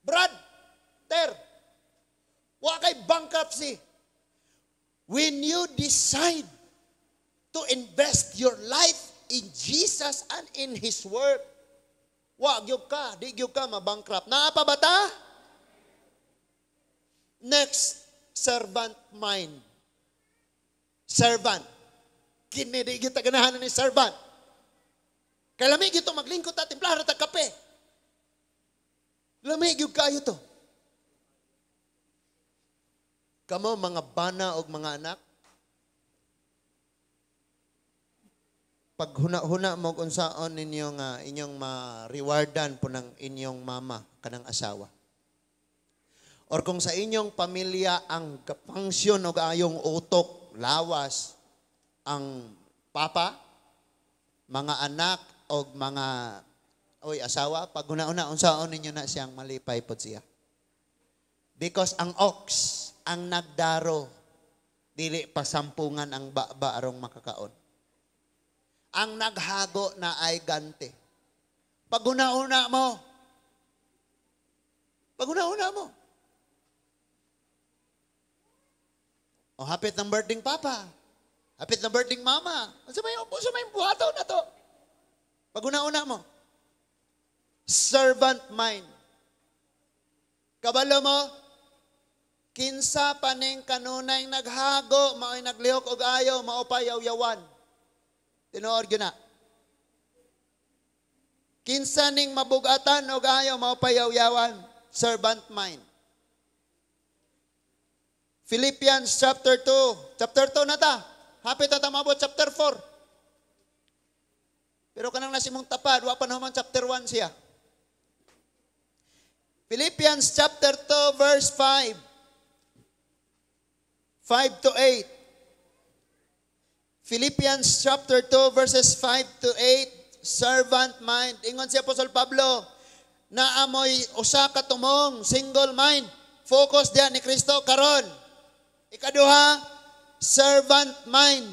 Brad, ter. Wa kay bankruptcy. When you decide to invest your life in Jesus and in His work, wa gyud ka, di gyud ka mabankrupt. Naa pa ba ta? Next, servant mind. Servant. Kini di kita ganahan ni servant. Kay lami gyud to maglingkod ta, timplahan ta kape. Lami gyud kayo to. Kamo mga bana og mga anak, pag huna-huna mo kung unsaon ninyo nga inyong ma-rewardan po ng inyong mama kanang asawa. Or kung sa inyong pamilya ang function og ayong utok, lawas, ang papa, mga anak og mga oy asawa, pag huna-huna unsaon ninyo na siyang malipay pod siya. Because ang ox ang nagdaro, dili pasampungan ang baba arong makakaon. Ang naghago na ay gante. Pag huna-huna mo, pag huna-huna mo, o hapit ng birthday papa, hapit ng birthday mama, unsa may buhaton na to? Pag huna-huna mo, servant mind. Kabalo mo, kinsa paning kanunay naghago, mao'y naglihok og ayo, mao pa yaw-yawan. Tinuod gyud na. Kinsa ning mabugatan og ayo, mao pa yaw-yawan. Servant mind. Philippians chapter 2. Chapter 2 na ta. Hapit na ta maabot chapter 4. Pero kanang nasimong tapad, wa pa naman chapter 1 siya. Philippians chapter 2 verse 5. 5 to 8. Philippians chapter 2 verses 5 to 8, servant mind. Ingon si Apostol Pablo, naamoy usa ka tumong, single mind. Focus diha ni Kristo karon. Ikaduha, servant mind.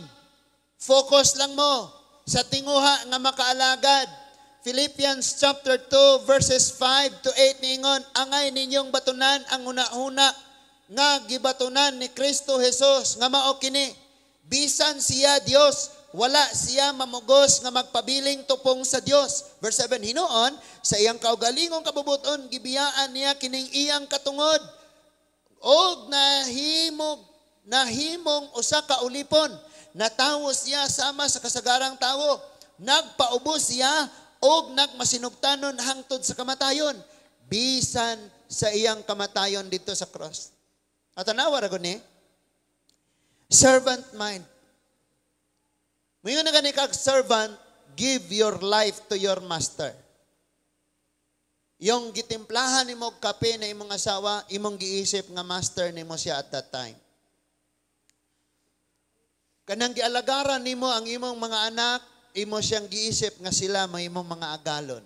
Focus lang mo sa tinguha nga makaalagad. Philippians chapter 2 verses 5 to 8 niingon, angay ninyong batunan ang una-una nga gibatunan ni Kristo Jesus nga mao kini. Bisan siya Dios, wala siya mamugos nga magpabiling tupong sa Dios. Verse 7, hinuon sa iyang kaugalingong kabubuton gibiyaan niya kining iyang katungod og nahimong usa ka ulipon. Natawo siya sama sa kasagarang tawo. Nagpaubos siya og nagmasinugtanon hangtod sa kamatayon, bisan sa iyang kamatayon dito sa cross. At tanawa ra gud ni servant mind. Muingon na gani kag servant, give your life to your master. Yung gitimplahan nimo og kape na imong asawa, imong giisip nga master nimo siya at that time. Kanang gialagaran nimo ang imong mga anak, imo siyang giisip nga sila may imong mga agalon.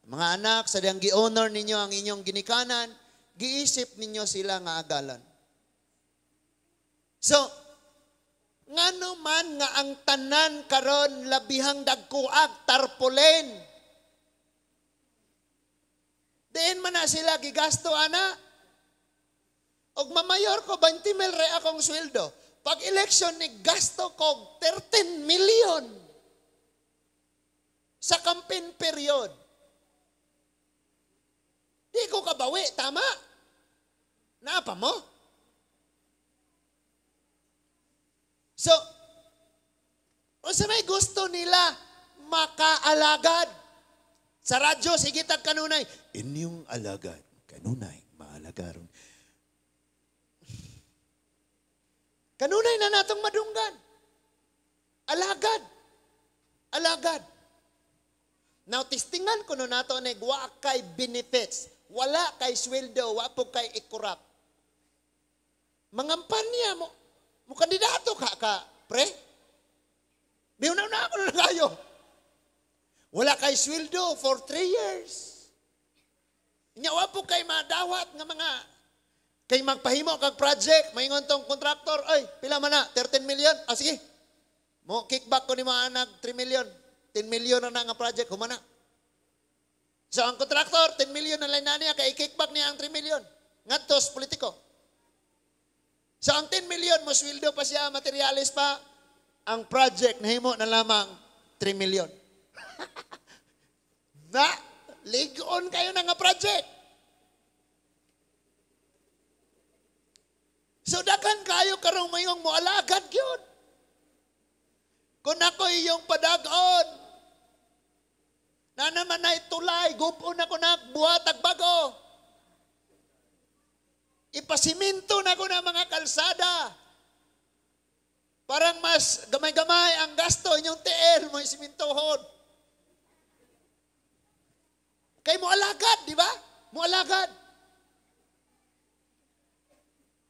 Mga anak, sa diyang gi-honor ninyo ang inyong ginikanan, giisip ninyo sila nga agalon. So, ngano man nga ang tanan karon labihang dagkuag tarpaulin? Diin man na sila gigasto ana? Og mamayor ko, 20 mil re akong sweldo. Pag election ni gasto ko 13 million sa campaign period. Di ko kabawi, tama? Naapa mo? So, unsa may gusto nila makaalagad? Sa radyo, sige tag kanunay, inyong alagad, kanunay, maalagaron. Kanunay na natong madunggan. Alagad. Alagad. Now, testingan ko no nato na wa kay benefits, wala kay sweldo, wa po kay ikurap. Mangampanya mo, mo kandidato ka ka, pre. Biunaw na ako na kayo. Wala kay sweldo for 3 years. Nya wa po kay madawat nga mga kay magpahimo kag project, maingon tong contractor, ay pila man na 13 million. Ah sige. Mo kickback ko ni mga anak 3 million. 10 million na na nga project humana. So ang contractor 10 million na lang na niya kay kickback niya ang 3 million. Ngadto sa politiko. So ang 10 million mo sweldo pa siya, materialis pa, ang project nahimo na lamang 3 million. Na, ligon kayo na nga project. So daghan kayo karong mayong moalagad gyud. Kung ako iyong padag-on, na naman na itulay, gupon ako na buhat ag bago. Ipasiminto na ko na mga kalsada. Parang mas gamay-gamay ang gasto inyong TL mo isimintohon. Kay mo alagad, di ba? Mo alagad.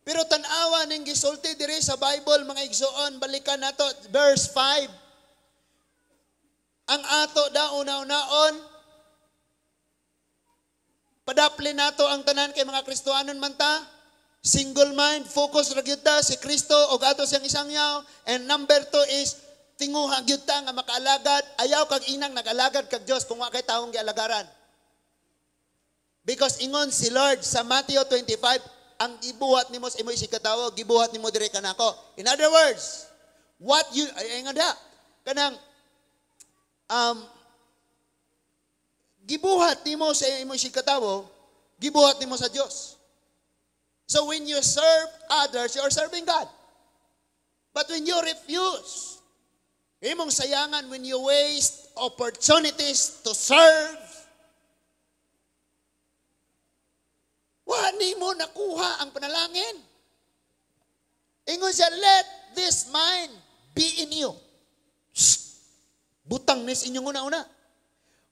Pero tan-awa ning gisulti diri sa Bible, mga igsoon, balikan nato verse 5. Ang ato daw una-unaon, padapli nato ang tanan kay mga Kristohanon man ta. Single mind, focus ra gyud ta si Kristo og ato siyang isang yaw. And number 2 is tinguha gyud ta nga makaalagad. Ayaw kag inang nag-alagad kag Dios kung wa kay taong gialagaran. Because ingon si Lord sa Matthew 25, ang gibuhat nimo sa imo isig katawo, gibuhat nimo diri kanako. In other words, what you ay nga da kanang gibuhat nimo sa imo isig katawo, gibuhat nimo sa Dios. So when you serve others, you are serving God. But when you refuse, imong sayangan when you waste opportunities to serve, wa nimo nakuha ang panalangin. Ingon siya, let this mind be in you. Shh! Butang nis inyong una-una.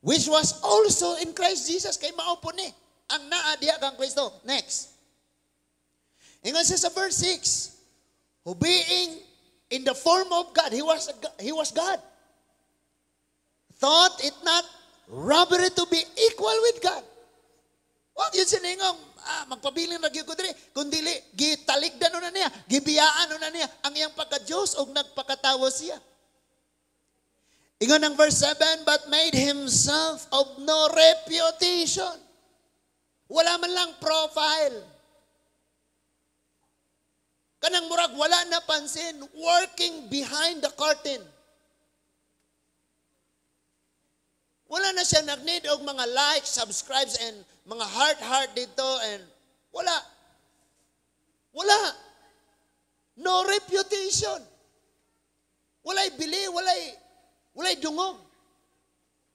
Which was also in Christ Jesus. Kay mao po ni ang naa diha kang Kristo. Next. Ingon siya sa verse 6, who being in the form of God, he was God, thought it not robbery to be equal with God. Wag yun siningong, magpabilin ra gyud ko diri, kundi gitaligdan na niya, gibiyaan na niya ang iyang pagka-Diyos og nagpakatawo siya. Ingon ang verse 7, but made himself of no reputation. Wala man lang profile. Kanang murag wala na pansin, working behind the curtain. Wala na siya nag-need og mga likes, subscribes, and mga heart-heart dito, and wala. Wala. No reputation. Walay bili, walay dungog.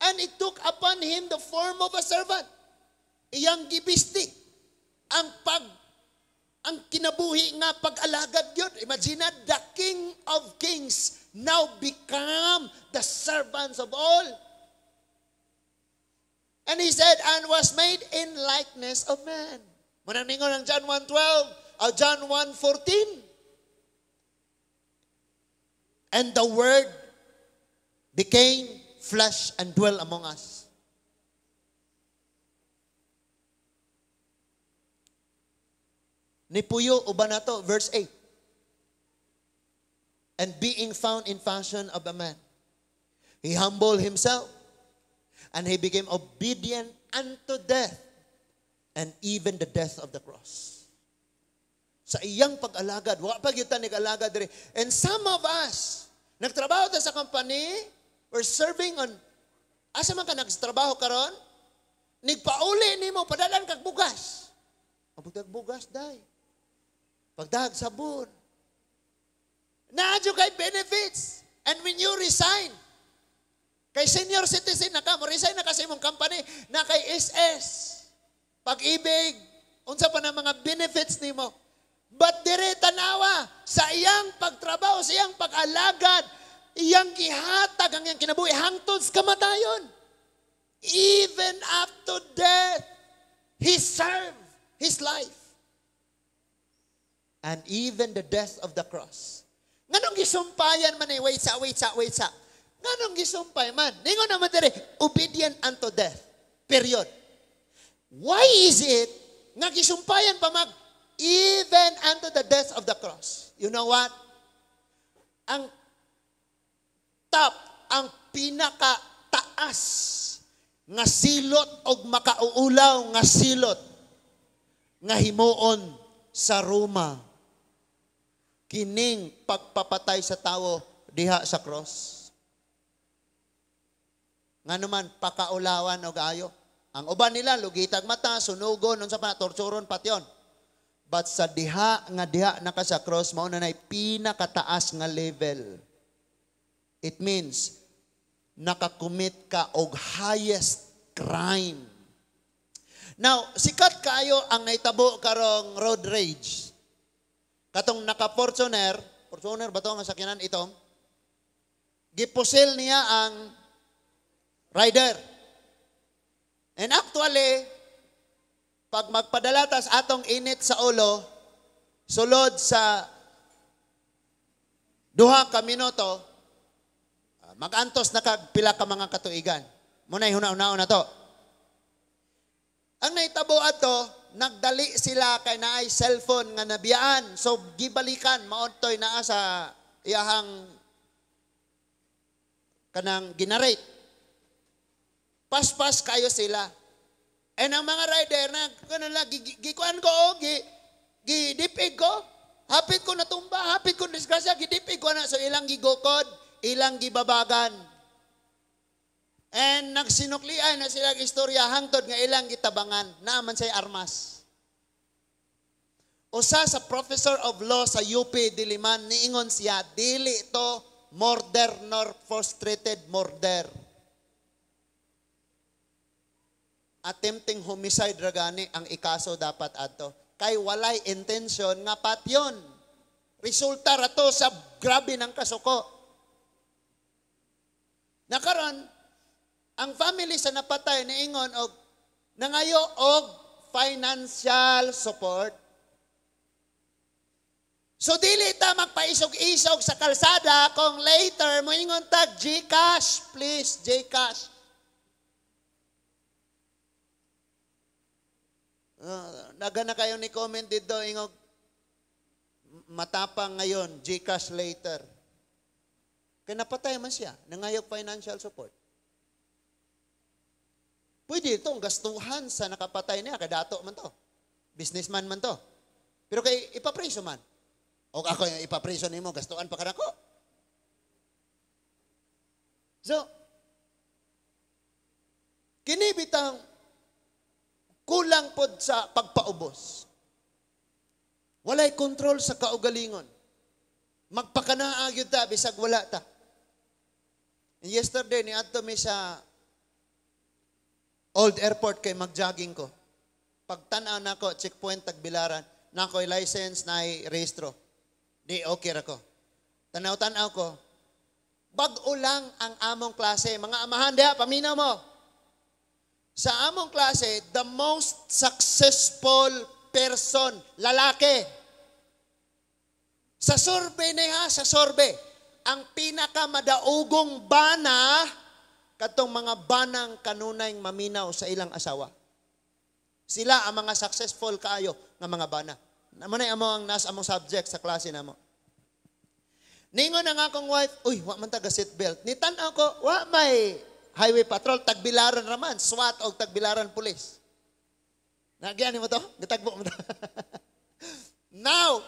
And it took upon him the form of a servant. Iyang gibisti ang kinabuhi nga pag-alagad yun. Imagine, the King of Kings now become the servants of all. And he said, "And was made in likeness of man." Mao nang ningon ang John 1:12, o John 1:14. "And the Word became flesh and dwell among us." Nipuyo uban nato, verse 8. "And being found in fashion of a man, he humbled himself, and he became obedient unto death, and even the death of the cross." Sa iyang pag-alagad, wa pa gyud ta nag-alagad diri. And some of us, nagtrabaho ta sa company, we're serving on, asa man ka nagtrabaho karon? Nigpauli nimo, padalan kag bugas. Mabutag bugas, day. Pagdag sabon. Naa jud kay benefits. And when you resign, kay senior citizen na ka, mo-resign na ka sa imong company, na kay SS, Pag-IBIG, unsa pa na mga benefits nimo. But dire tanawa, sa iyang pagtrabaho, sa iyang pag-alagad, iyang gihatag ang iyang kinabuhi hangtod sa kamatayon. Even up to death, he served his life. And even the death of the cross. Nganong gisumpayan man eh, wait sa, wait sa, wait sa. Nganong gisumpay man? Ningon naman dire, obedient unto death. Period. Why is it nga gisumpayan pa mag even unto the death of the cross? You know what? Ang top, ang pinakataas nga silot og makauulaw nga silot nga himuon sa Roma kining pagpapatay sa tawo diha sa cross. Nga naman, pakaulawan og ayo. Ang uban nila, lugitag mata, sunugon, unsa pa, torturon, patyon. But sa diha nga diha naka sa cross, mao na nay pinakataas nga level. It means, nakakommit ka og highest crime. Now, sikat kaayo ang nahitabo karong road rage. Katong naka-Fortuner, Fortuner ba to nga sakyanan itong? Gipusil niya ang rider. And actually, pag magpadala tas atong init sa ulo, sulod sa 2 ka minuto, magantos na kag pila ka mga katuigan. Muna huna-hunaon na to. Ang nahitabo ato, nagdali sila kay naay cellphone nga nabiyaan. So gibalikan maodtoy naa sa iyahang kanang ginarate. Paspas kayo sila. And ang mga rider na kuno lang gikuan ko oh, gidipig ko. Hapit ko natumba, hapit ko disgrasya, gidipig ko na. So ilang gigukod, ilang gibabagan. And nagsinuklian na sila istorya hangtod nga ilang gitabangan, naaman say armas. Usa sa professor of law sa UP Diliman niingon siya, dili to murder nor frustrated murder. Attempting homicide ra gani ang ikaso dapat adto. Kay walay intention nga patyon. Resulta ra to sa grabe ng kasuko. Nakaron, ang family sa napatay niingon og nangayo og financial support. So dili ta magpaisog-isog sa kalsada kung later moingon tag GCash, please, GCash. Nagana kayo ni comment dito ingog matapang ngayon, GCash later. Kay napatay man siya, nangayog financial support. Pwede itong gastuhan sa nakapatay niya, kay dato man to. Businessman man to. Pero kay ipapreso man. O ako yung ipapreso nimo, gastuhan pa ka nako. So, kini bitang kulang pod sa pagpaubos. Walay kontrol sa kaugalingon. Magpakanaa gyud ta bisag wala ta. And yesterday niadto mi sa Old Airport kay magjogging ko. Pagtan-aw nako checkpoint Tagbilaran, nakoy license na rehistro. Di okay ra ko. Tanaw-tanaw ko. Bag-o lang ang among klase. Mga amahan diha, paminaw mo. Sa among klase, the most successful person, lalaki. Sa survey niya, sa survey, ang pinakamadaugong bana, katong mga banang kanunay maminaw sa ilang asawa. Sila ang mga successful kaayo nga mga bana. Mao na amo ang nas among subject sa klase namo. Ningon ang akong wife, "Uy, wa man taga seatbelt." Nitan-aw ko, wa may highway patrol, Tagbilaran raman, SWAT o Tagbilaran Police. Nagyan mo to? Gitagbo mo to. Now,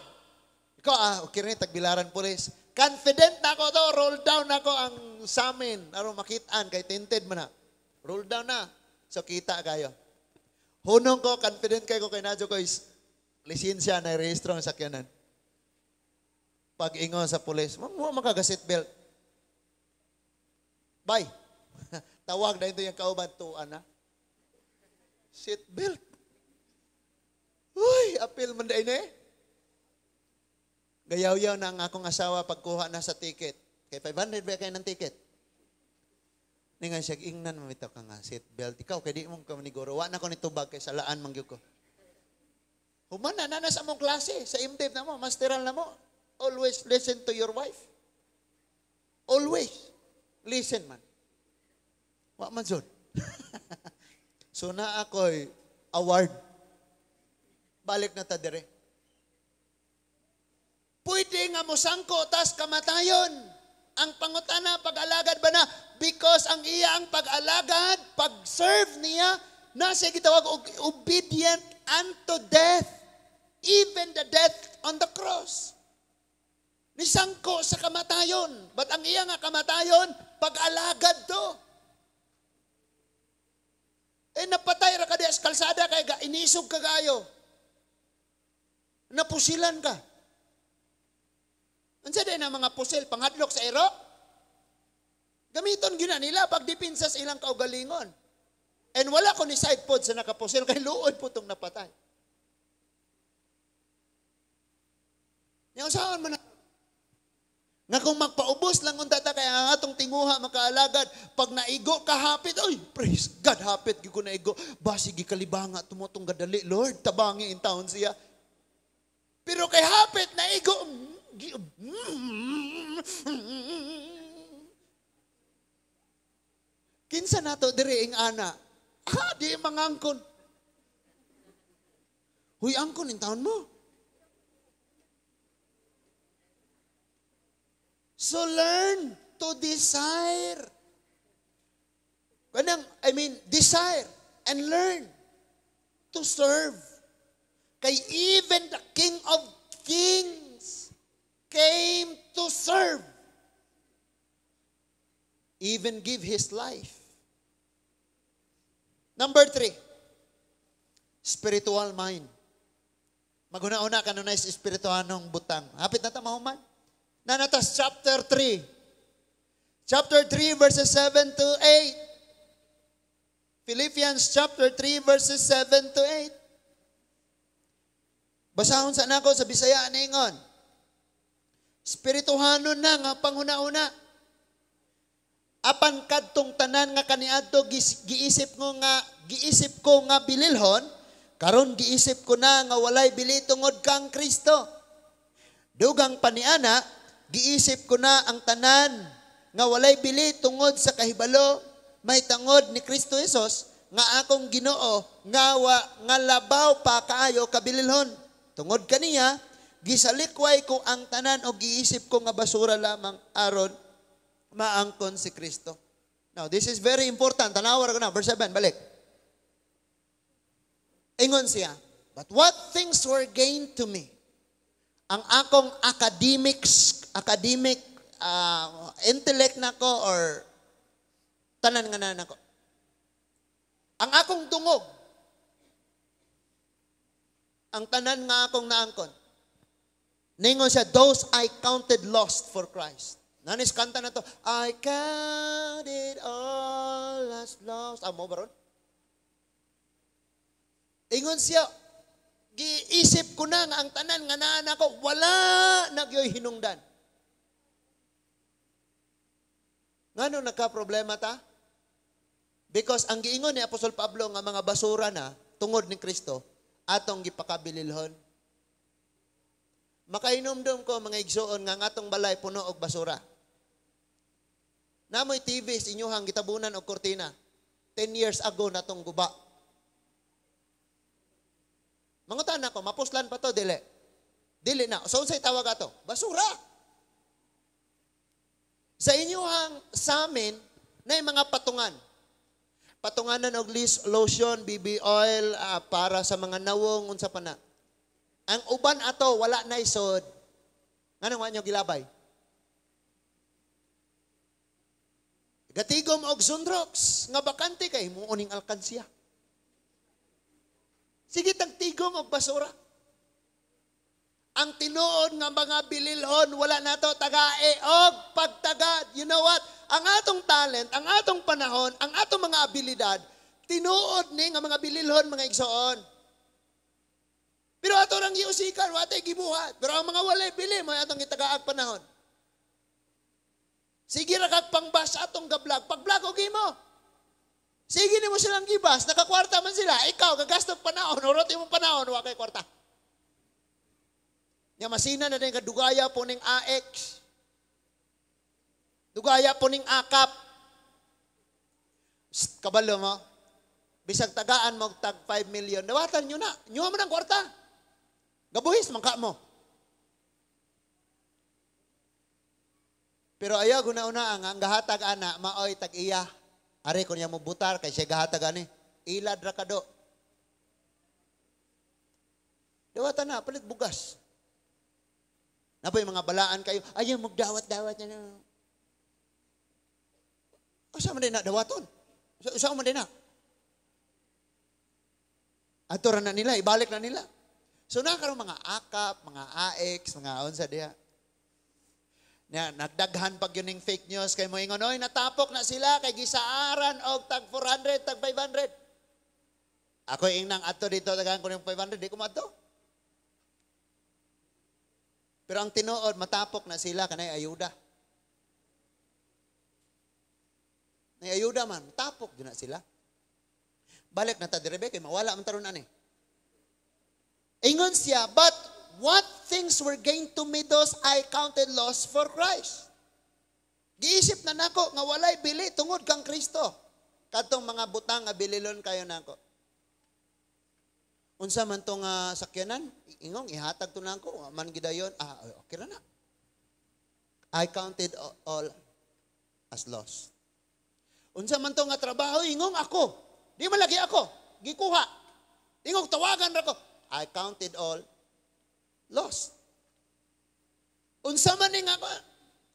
ikaw, okay rin, Tagbilaran Police. Confident na ako to, roll down ako ang samin. Aron makitaan, kay tinted man na. Roll down na. So kita kayo. Hunong ko, confident kayo ko kay nadyo ko is lisensya na rehistro ang sakyanan. Pag ingon sa pulis, "Mo makaga seatbelt." Bye. Tawag na ito yung kauban, tuan na. Seatbelt. Uy, apil man dahil eh. Gayaw-yaw na ang akong asawa pagkuha na sa ticket. Kay 500 ba kayo ng ticket? Ningan siya, ingnan mo ito ka nga, seatbelt. Ikaw, kay di mo ka maniguro. Wa na ko nitubag kay salaan man gyud ko. Human na, nana sa among klase, sa MDiv na mo, masteral na mo. Always listen to your wife. Always. Listen man. Wa man jud. So na ako'y award. Balik na ta dire. Pwede nga mosangko tas kamatayon. Ang pangutana, pag-alagad ba na? Because ang iya ang pag-alagad, pag-serve niya, nasa gitawag og obedient unto death. Even the death on the cross. Nisangko sa kamatayon. But ang iya nga kamatayon, pag-alagad to. Eh napatay ra ka di sa kalsada kay ga, inisog ka kayo. Napusilan ka. Unsa din ang mga pusil panghadlok sa iro? Gamiton gyud na nila pagdipinsa sa ilang kaugalingon. And wala ko ni side pod sa nakapusil kay luod po tong napatay. Nya usaon man na nga kung magpaubos lang unta ta kay ang atong tinguha makaalagad, pag naigo ka hapit, oy, praise God, hapit gyud ko naigo. Basi gikalibanga tumotong gadali, Lord, tabangi in taon siya. Pero kay hapit naigo, kinsa nato diri ing ana? Ah, di mangangkon. Huy, angkon in taon mo. So learn to desire. Kanang, I mean, desire and learn to serve. Kay even the King of Kings came to serve. Even give His life. Number 3, spiritual mind. Maguna-una kanunay sa espirituanong butang. Hapit na ta mahuman. Nanatas chapter 3. Chapter 3 verses 7 to 8. Philippians chapter 3 verses 7 to 8. Basahon sa nako sa Bisaya ningon. Espirituhanon na nga panghuna-una. Apan kadtong tanan nga kaniadto giisip ko nga bililhon, karon giisip ko na nga walay bili tungod kang Kristo. Dugang paniana, giisip ko na ang tanan nga walay bili tungod sa kahibalo may tangod ni Kristo Jesus nga akong Ginoo nga nga labaw pa kaayo kabililhon. Tungod kaniya gisalikway ko ang tanan o giisip ko nga basura lamang aron maangkon si Kristo. Now, this is very important. Tanawa ko na, verse 7, balik. Ingon siya, but what things were gained to me? Ang akong academic intellect nako or tanan nga na nako. Ang akong dungog, ang tanan nga akong naangkon. Ningon siya, those I counted lost for Christ. Nanis kanta na to, I count it all as lost. Amo ba ron? Ingon siya, giisip ko na nga ang tanan nga naan ako, wala nagyoy hinungdan. Ngano nagka-problema ta? Because ang giingon ni Apostol Pablo nga mga basura na tungod ni Kristo, atong gipakabililhon. Makainomdom ko, mga igsuon, nga ang atong balay puno og basura. Namoy TV sa inyuhang gitabunan og kortina. 10 years ago na tong guba. Mangutan ako, mapuslan pa to, dili? Dili na. So, unsay tawag ato? Basura. Sa inyuhang samin, na mga patungan. Patunganan og lotion, BB oil, para sa mga nawong, unsa pa na. Ang uban ato, wala na isod. Nganong wa nyo gilabay? Gatigom og Zundrox, nga bakante kay himuon ning alkansya. Sige tag tigom og basura. Ang tinuod nga mga bililhon, wala nato tagae og pagtagad. You know what? Ang atong talent, ang atong panahon, ang atong mga abilidad, tinuod ni nga mga bililhon, mga igsoon. Pero ato rang giusikan, wa tay gibuhat. Pero ang mga walay bili, may atong gitagaag panahon. Sige ra kag pangbas atong ga-vlog. Pag-vlog og imo. Sige nimo silang gibas, nakakwarta man sila. Ikaw gagasto panahon, urot imong panahon, wa kay kwarta. Nya masina na din kadugaya po ning AX. Dugaya po ning akap. Psst, kabalo mo. Bisag tagaan mo tag 5 million, dawatan nyo na. Nyo mo ng kwarta. Gabuhis man ka mo. Pero ayaw guna-una ang gahatag ana maoy tag iya. Are ko niya mo butar kay siya gahatag ani. Ilad ra kado. Dawatan na palit bugas. Napoy mga balaan kayo, ayaw magdawat-dawat na. Usa man din na dawaton. Usa man din na. Ato ra na nila, ibalik na nila. So na karon mga akap, mga AX, mga unsa diha. Nya nagdaghan pag yun ning fake news kay moingon, oy natapok na sila kay gisaaran og tag 400, tag 500. Ako ingnang ato dito tagaan ko ning 500, di ko maadto. Pero ang tinuod, matapok na sila kanay ayuda. Nay ayuda man, tapok din na sila. Balik na ta dire kay mawala man taron ani. Ingon siya, but what things were gained to me, those I counted loss for Christ. Giisip na nako nga walay bili tungod kang Kristo. Kadtong mga butang nga bililon kayo nako. Unsa man tong sakyanan, ingong ihatag to nako, man gidayon, okay ra na. I counted all as loss. Unsa man to nga trabaho, ingong ako. Di man lagi ako, gikuha. Ingong tawagan ra ko. I counted all lost. Unsa man ning ako,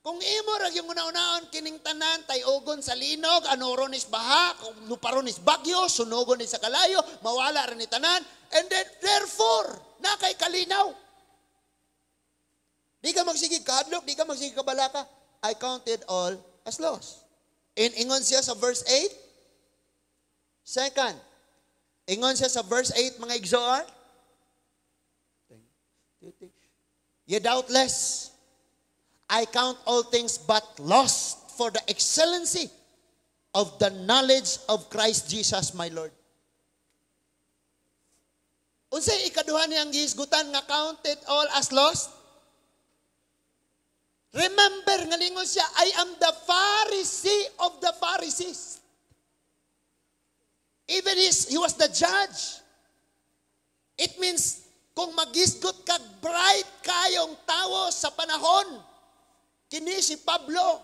kung imo ra yung una-unaon kining tanan tay-ogon sa linog, anoro nis baha, luparon nis bagyo, sunogon ni sa kalayo, mawala ra ni tanan, and then therefore na kay kalinaw. Di ka magsige kahadlok, di ka magsige kabalaka. I counted all as loss. And ingon siya sa verse 8. Second, ingon siya sa verse 8, mga igsoon. Ye doubtless, I count all things but lost for the excellency of the knowledge of Christ Jesus my Lord. Unsay ikaduha niyang gihisgutan nga counted all as lost? Remember, nga lingon siya, I am the Pharisee of the Pharisees. Even he was the judge. It means, kung magisgot kag bright kayong tawo sa panahon, kini si Pablo.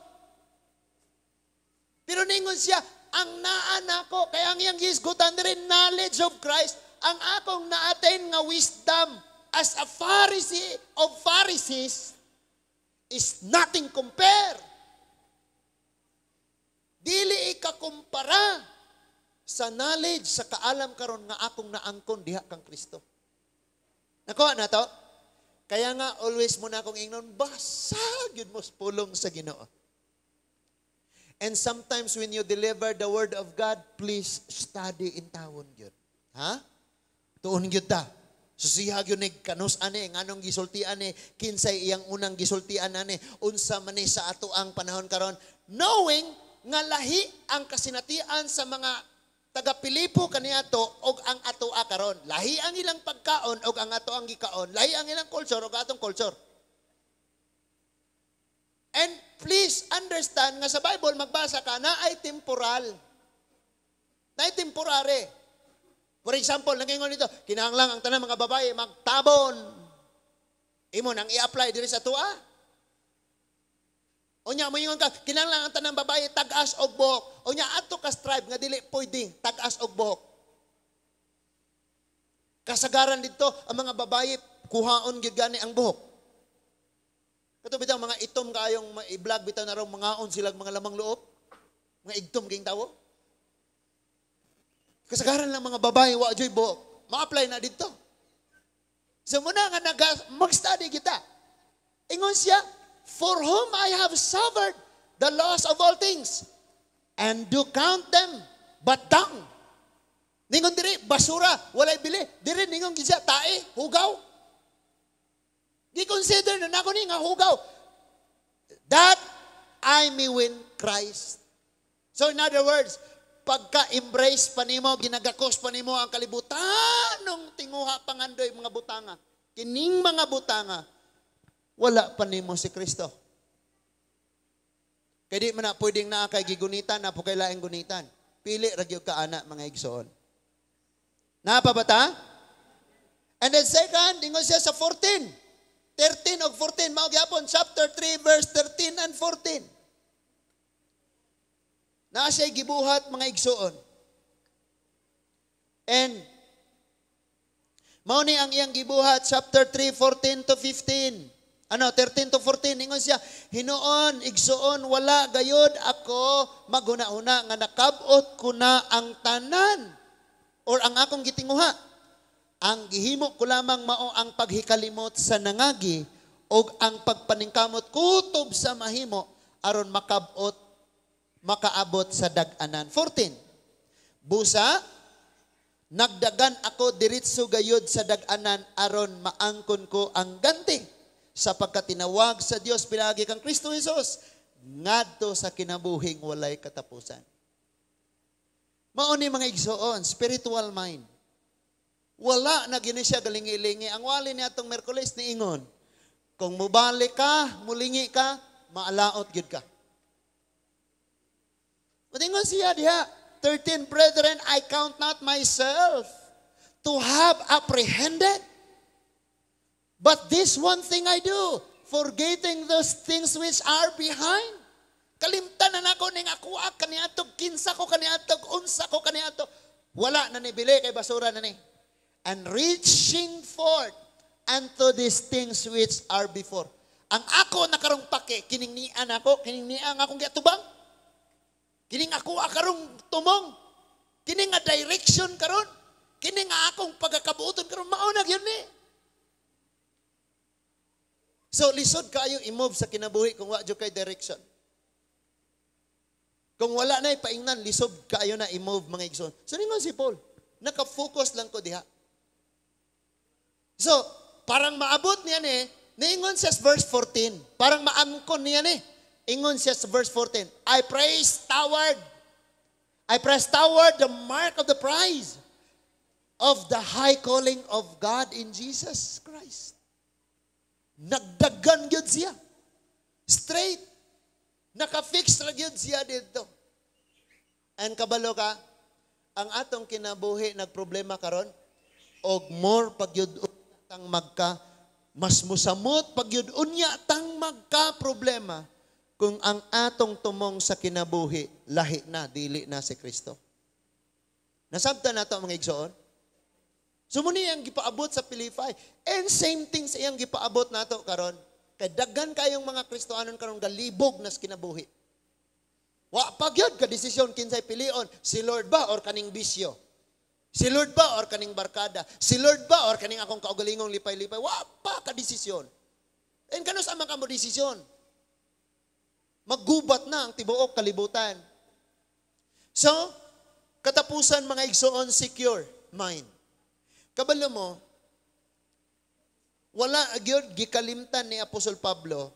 Pero ningon siya, ang naa nako, kaya ang iyang gisgutan rin, knowledge of Christ, ang akong na-attain nga wisdom as a Pharisee of Pharisees is nothing compare. Dili ikakumpara sa knowledge, sa kaalam karon nga akong naangkon diha kang Kristo. Nakuha na to? Kaya nga always mo na akong ingnon, basag yun mo pulong sa Ginoo. And sometimes when you deliver the word of God, please study in tawon yun. Ha? Tuon yun ta. Susihag yun ni kanus ani, nganong gisultian ni, kinsay iyang unang gisultian ani, unsa man ni sa ato ang panahon karon, knowing Nga lahi ang kasinatian sa mga taga Pilipo kaniadto og ang atoa karon. Lahi ang ilang pagkaon og ang ato ang gikaon. Lahi ang ilang culture og atong culture. And please understand nga sa Bible, magbasa ka na ay temporal. Na ay temporary. For example, nangingon dito, kinahanglan ang tanan mga babae magtabon. Imo nang i-apply diri sa atoa. Unya moingon ka, kinahanglan ang tanang babae tag-as og buhok. Unya adto ka tribe nga dili pwede tag-as og buhok. Kasagaran dito ang mga babae kuhaon gyud gani ang buhok. Kato bitaw mga itom kaayong i-vlog bitaw na raw mangaon sila mga lamang loob. Mga igtom ging tawo. Kasagaran lang mga babae wa joy buhok. Ma-apply na dito. So muna nga naga, mag-study kita. Ingon siya, "For whom I have suffered the loss of all things, and do count them but dung." Ningon diri, basura, walay bili. Diri ningon gid siya, tae, hugaw. Gi-consider na nako ni nga hugaw. That I may win Christ. So in other words, pagka-embrace pa nimo, ginagakos pa nimo ang kalibutan nung tinguha pangandoy mga butanga. Kining mga butanga, wala pa nimo si Kristo. Kaya di man na pwedeng naa kay gigunitan, na po kay laing gunitan. Pili ra gyud ka ana, mga igsoon. Naa pa ba ta? And then second, ingon siya sa 14. 13 og 14, mao gyapon chapter 3 verse 13 and 14. Naa siya gibuhat, mga igsoon. And mao ni ang iyang gibuhat, chapter 3 14 to 15. Ano, 13 to 14, ingon siya, "Hinuon, igsoon, wala gayod ako maghuna-huna nga nakabot ko na ang tanan or ang akong gitinguha. Ang gihimo ko lamang mao ang paghikalimot sa nangagi og ang pagpaningkamot kutob sa mahimo aron makabot, makaabot sa dag-anan." 14. "Busa nagdagan ako diretso gayod sa dag-anan aron maangkon ko ang ganti sa pagkatinawag sa Dios pinaagi kang Kristo Jesus ngadto sa kinabuhing walay katapusan." Mao ni, mga igsoon, spiritual mind. Wala na gini siya galingi-lingi. Ang wali ni atong Merkules niingon, kung mubalik ka, mulingi ka, maalaot gyud ka. Muingon siya diha, 13, "Brethren, I count not myself to have apprehended. But this one thing I do, forgetting those things which are behind." Kalimtan na nako ning ako kaniadto, kinsa ko kaniadto, unsa ko kaniadto. Wala na ni bili kay basura na ni. "And reaching forth unto these things which are before." Ang ako na karong pake, kining nian ako, kining nian akong giatubang. Kining ako karong tumong. Kini nga direction karon. Kini nga akong pagkakabuoton karon, mao na gyud ni. So lisod kaayo i-move sa kinabuhi kung wa jud kay direction. Kung wala na ipaingnan, lisod kaayo na i-move, mga igsoon. So ningon si Paul, naka-focus lang ko diha. So, parang maabot niya ni, niingon siya sa verse 14. Parang maangkon niya ni. Ingon siya sa verse 14, "I press toward the mark of the prize of the high calling of God in Jesus Christ." Nagdagan gyud siya. Straight. Naka-fix ra gyud siya dito. And kabalo ka, ang atong kinabuhi nagproblema karon og more pagyud tang magka mas musamot pagyud unya tang magka problema kung ang atong tumong sa kinabuhi lahi na, dili na si Kristo. Nasabtan nato, mga igsoon? So muni ang gipaabot sa Philippi. And same thing sa iyang gipaabot nato karon. Kay daghan kayong mga Kristohanon karon galibog nas kinabuhi. Wa pa gyud ka desisyon kinsay pilion, si Lord ba or kaning bisyo? Si Lord ba or kaning barkada? Si Lord ba or kaning akong kaugalingong lipay-lipay? Wa pa ka desisyon. And kanus man ka mo desisyon? Maggubat na ang tibuok kalibutan. So, katapusan, mga igsoon, secure mind. Kabalo mo, wala gyud gikalimtan ni Apostol Pablo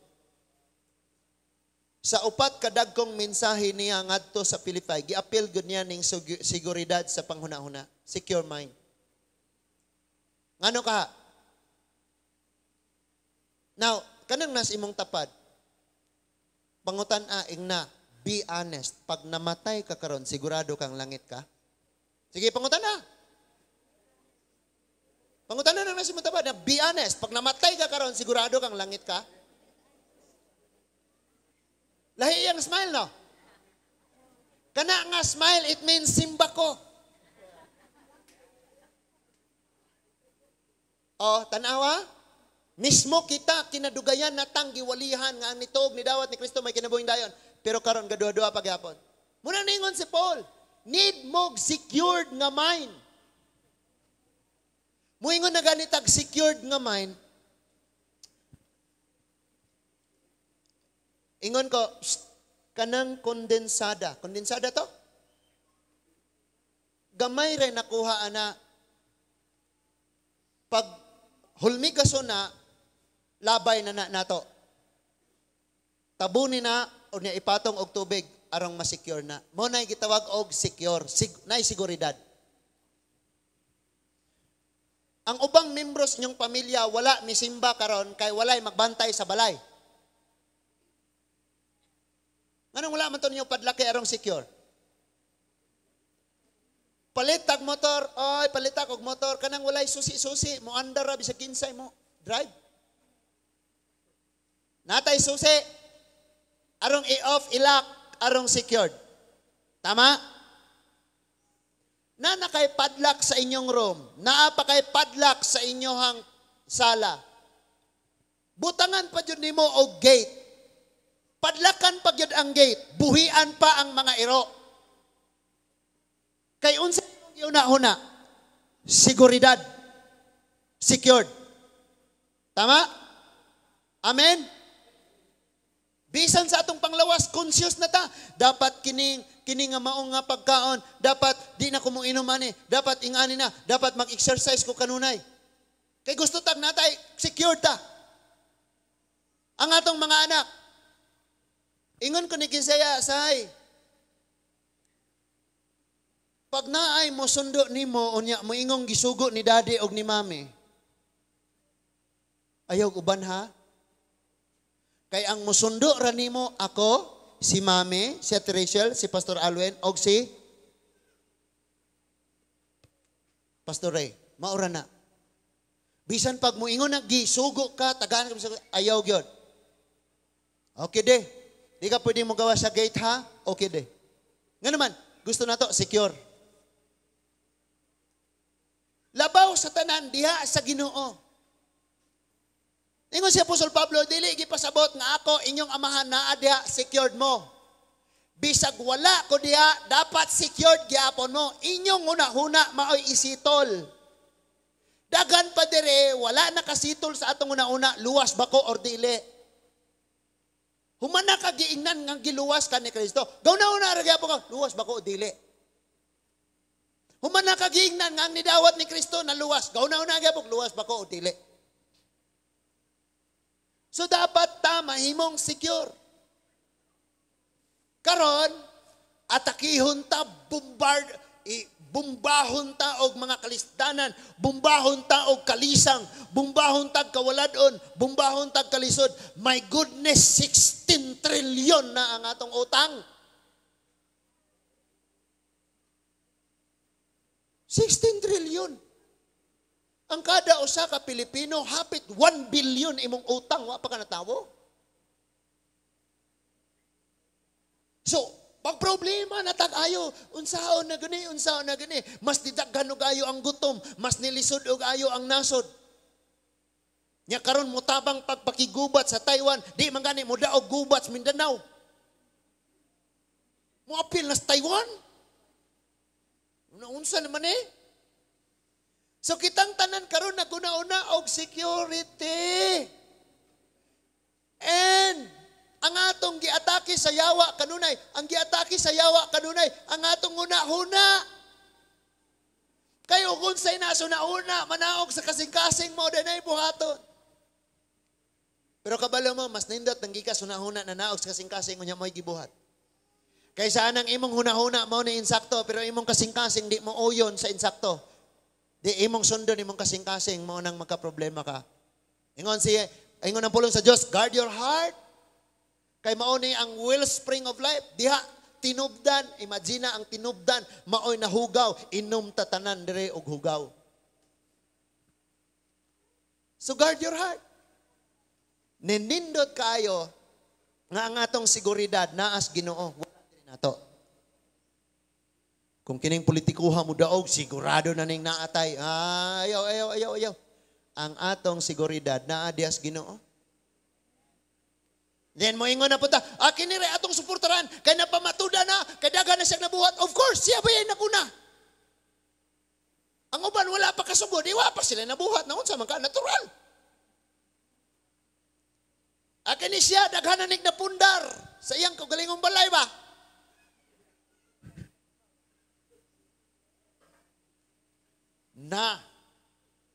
Sa upat kadagkong mensahe niya ngadto sa Philippi, giapil gud niya ning seguridad sa panghuna-huna, secure mind. Ngano ka? Now, kanang nas imong tapad, pangutan-a ingna, be honest, pag namatay ka karon, sigurado kang langit ka? Sige, pangutan-a. Pangutan-a nang nas imong tapad, na be honest, pag namatay ka karon, sigurado kang langit ka? Lahi iyang smile, no? Kana nga smile, it means simba ko. O, tanawa? Mismo kita, kinadugayan natang giwalihan nga ang nituog ni dawat ni Kristo may kinabuhing dayon. Pero karon gaduha-duha pagyapon. Muna ningon si Paul, need mog secured nga mind. Muingon na ganitag secured nga mind. Ingon ko, psst, kanang kondensada. Kondensada to? Gamay rin nakuha ana. Pag hulmigaso na, labay na na nato. Tabunin na o niya ipatong og tubig arong masecure na. Mo na gitawag og secure, nay siguridad. Ang ubang membros inyong pamilya wala misimba karon kay walay magbantay sa balay. Nganong wala man to ninyo padlaki arong secure? Palit tag motor, oy palit og motor kanang walay susi-susi, mo andar ra bisag kinsay mo drive. Natay susi arong i-off, i-lock, arong secured. Tama? Na nakay padlock sa inyong room, naa pa kay padlock sa inyong sala. Butangan pa jud nimo og gate. Padlakan pa gyud ang gate, buhian pa ang mga iro. Kay unsa imong giuna-una? Seguridad. Secured. Tama? Amen? Bisan sa atong panglawas, conscious na ta. Dapat kining nga maong nga pagkaon, dapat di na ko mo inom ani, dapat ingani na, dapat mag-exercise ko kanunay. Kay gusto tag natay, secured ta. Ang atong mga anak, ingon ko ni Kisaya, say, pag naay mo sundo nimo, unya mo ingong gisugo ni daddy og ni mami, ayaw uban ha? Kay ang musundo ra nimo ako, si mami, si Ate Rachel, si Pastor Alwen, og si Pastor Ray. Maura na. Bisan pag moingon na gisugo ka, tagaan ka, ayaw gyud. Okay de. Di ka pwede mo gawa sa gate ha? Okay de. Nga naman, gusto na to, secure. Labaw sa tanan, diha sa Ginoo. Ingon si Apostol Pablo, dili gipasabot nga ako inyong amahan naa diha, secured mo. Bisag wala ko diha, dapat secured gyapon mo. Inyong una-huna maoy isitol. Dagan pa dire, wala nakasitol sa atong una-una, luwas ba ko or dili? Humana ka giingnan nga giluwas ka ni Kristo. Gauna-una ra gyapon ka, luwas ba ko o dili? Humana ka giingnan nga ang nidawat ni Kristo na luwas. Gauna-una gyapon, luwas ba ko o dili? So dapat ta mahimong secure. Karon atakihon ta, bumbahon ta og mga kalisdanan, bumbahon ta og kalisang, bumbahon ta kawaladon, bumbahon ta kalisod. My goodness, 16 trillion na ang atong utang. 16 trillion. Ang kada usa ka Pilipino, hapit 1 billion imong utang, wa pa ka natawo. So, pag problema na tag-ayo, unsaon na gani, unsaon na gani, mas didaghan og ayo ang gutom, mas nilisod og ayo ang nasod. Nya karon motabang pagpakigubat sa Taiwan, di man gani mo daog gubat sa Mindanao. Moapil na sa Taiwan. Unsa naman eh? So kitang tanan karon naguna-una og security. And ang atong giatake sa yawa kanunay, ang giatake sa yawa kanunay, ang atong una-huna. Kay ug unsay nasuna-una, manaog sa kasing-kasing mo dunay buhaton. Pero kabalo mo, mas nindot nang gikas hunahuna na naog sa kasing-kasing unya mo'y gibuhat. Kaysa anang imong hunahuna mao ni insakto pero imong kasing-kasing di mo uyon sa insakto. Di imong sundon imong kasing-kasing, mao nang magka-problema ka. Ingon ang pulong sa Dios, guard your heart. Kay mao ni ang wellspring of life. Diha tinubdan, imagine ang tinubdan, maoy nahugaw, inom tatanan dire og hugaw. So guard your heart. Ninindot kaayo nga ang atong seguridad naas Ginoo, wala diri nato. Kung kining politikuha mo daog, sigurado na ning naatay. Ah, ayaw, ayaw, ayaw, ayaw. Ang atong seguridad naa dihas Ginoo. Then moingon na punta, ah, kini ray atong suportaran, kay napamatuda na, kay daghan na siya nabuhat. Of course, siya ba yan naguna? Ang uban wala pa kasugod, di wa pa sila nabuhat, naunsa man ka, natural. Ah, kini siya, daghan na nig napundar sa iyang kaugalingong balay ba? Na,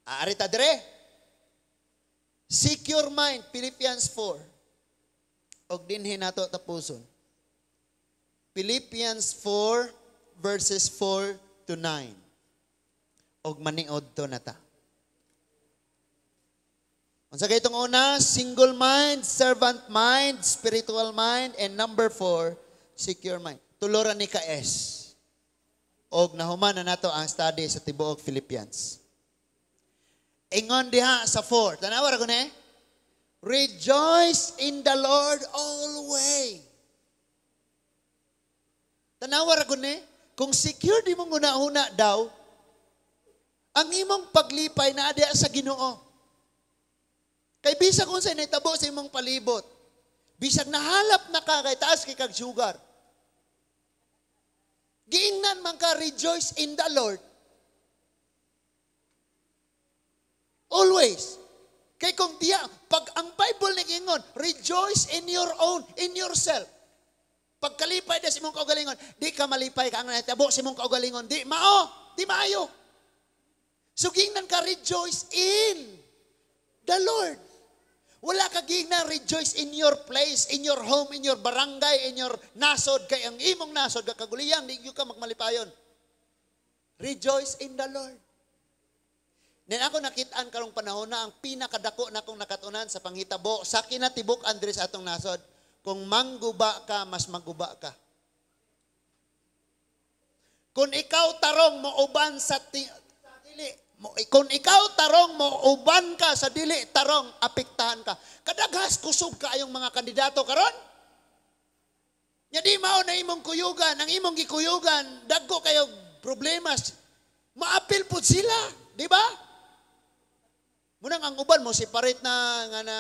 aari ta dire. Secure mind, Philippians 4. Og dinhi nato tapuson. Philippians 4 verses 4 to 9. Og maniod to na ta. Unsa kay itong una? Single mind, servant mind, spiritual mind, and number 4, secure mind. Tuloran ni ka S. Og nahuman na nato ang study sa tibuok Philippians. Ingon diha sa 4. Tanawa ra ko ni? Rejoice in the Lord always. Tanawa ra ko ni? Kung secure di mong una-una daw, ang imong paglipay na diha sa Ginoo. Kay bisag unsay nahitabo sa imong palibot, bisag nahalap na ka kay taas kay kag sugar. Giingnan man ka, rejoice in the Lord. Always. Kay kung diya, pag ang Bible nag-ingon, rejoice in your own, in yourself. Pagkalipay na sa imong kaugalingon, di ka malipay ka ang nahitabo sa imong kaugalingon, di mao, di maayo. So giingnan ka, rejoice in the Lord. Wala ka giingnan rejoice in your place, in your home, in your barangay, in your nasod. Kay ang imong nasod, kakaguliyang, di ka magmalipayon. Rejoice in the Lord. Then ako nakitaan karong panahon na ang pinakadako na akong nakatunan sa panghitabo, sa kinatibok Andres atong nasod, kung mangguba ka, mas maguba ka. Kung ikaw tarong mauban sa dili, kung ikaw tarong mauban ka sa dili tarong, apektahan ka. Kadaghas kusog ka ayong mga kandidato karon. Nya di mao na imong kuyugan, ang imong gikuyugan, dagko kayo problemas. Maapil pud sila, di ba? Munang ang uban mo separate na nga na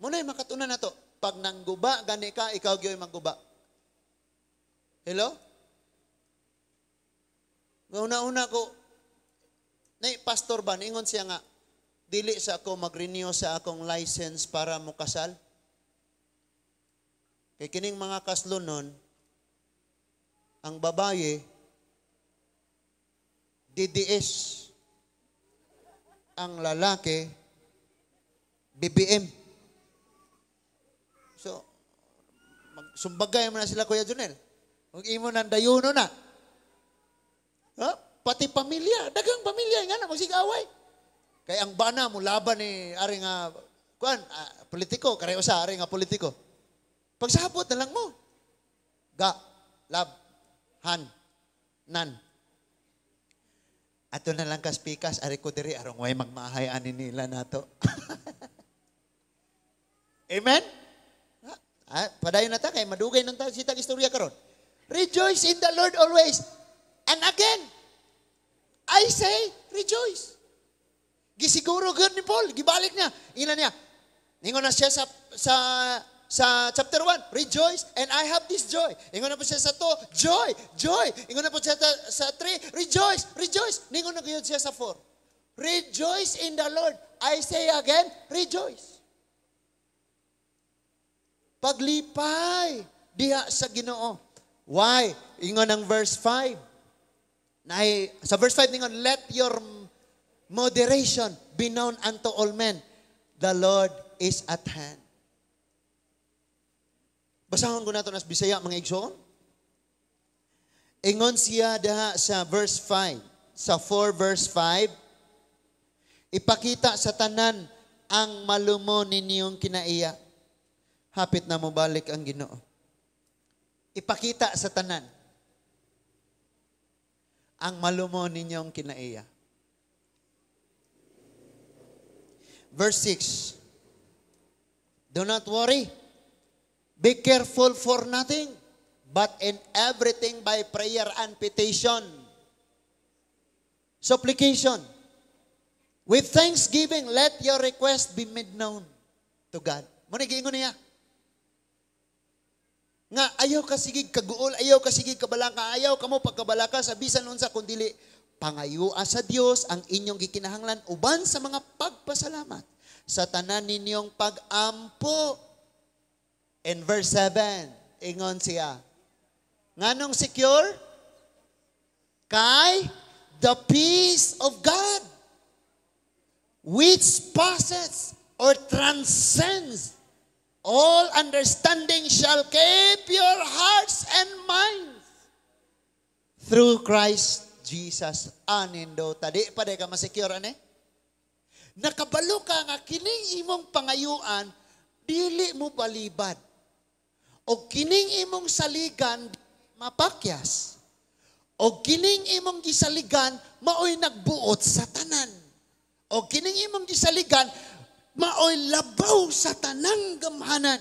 munay makatunan na to. Pag nangguba gani ka, ikaw gyoy magguba. Hello? Una-una ko, nay pastor ba, niingon siya nga, dili sa ako mag-renew sa akong license para mukasal. Kay kining mga kaslonon, ang babaye, DDS, ang lalaki, BBM. So, magsumbagay mo na sila, Kuya Junel. Huwag imo nang dayuno na. Ha? Pati pamilya, daghang pamilya nga na magsigaway. Kay ang bana mo laban ni ari nga kuan politiko, kareho sa ari nga politiko. Pagsabot na lang mo. Ga, lab, han, nan. Ato na lang kaspikas, ari ko diri arong way magmahay ani nila nato. Amen? Ah, padayon na ta kay madugay nang ta sitag istorya karon. Rejoice in the Lord always. And again, I say, rejoice. Gisiguro gyud ni Paul, gibalik niya. Ina niya. Ningon na siya sa chapter 1, rejoice and I have this joy. Ingon na po siya sa 2, joy, joy. Ingon na po siya sa 3, rejoice, rejoice. Ningon na gyud siya sa 4. Rejoice in the Lord. I say again, rejoice. Paglipay diha sa Ginoo. Why? Ingon ang verse 5. Nay, sa verse 5 ningon, let your Moderation be known unto all men. The Lord is at hand. Basahon ko nato nas Bisaya, mga igsoon. Ingon siya daha sa verse 5, sa 4 verse 5, ipakita sa tanan ang malumo ninyong kinaiya. Hapit na mobalik ang Ginoo. Ipakita sa tanan ang malumo ninyong kinaiya. Verse 6, do not worry. Be careful for nothing, but in everything by prayer and petition, supplication, with thanksgiving, let your request be made known to God. Muna giingon niya. Nga ayaw ka sigig kaguol, ayaw ka sigig kabalaka, ayaw ka mo pagkabalaka sa bisan unsa kun dili pangayua sa Dios ang inyong gikinahanglan uban sa mga pagpasalamat sa tanan ninyong pag-ampo. In verse 7, ingon siya, nganong secure? Kay the peace of God, which passes or transcends all understanding, shall keep your hearts and minds through Christ Jesus. Anindo, tadi pa di ka masecure, ane? Nakabalo ka nga kining imong pangayuan, dili mo balibad. O kining imong saligan, mapakyas. O kining imong gisaligan, maoy nagbuot sa tanan. O kining imong gisaligan, maoy labaw sa tanang gamhanan.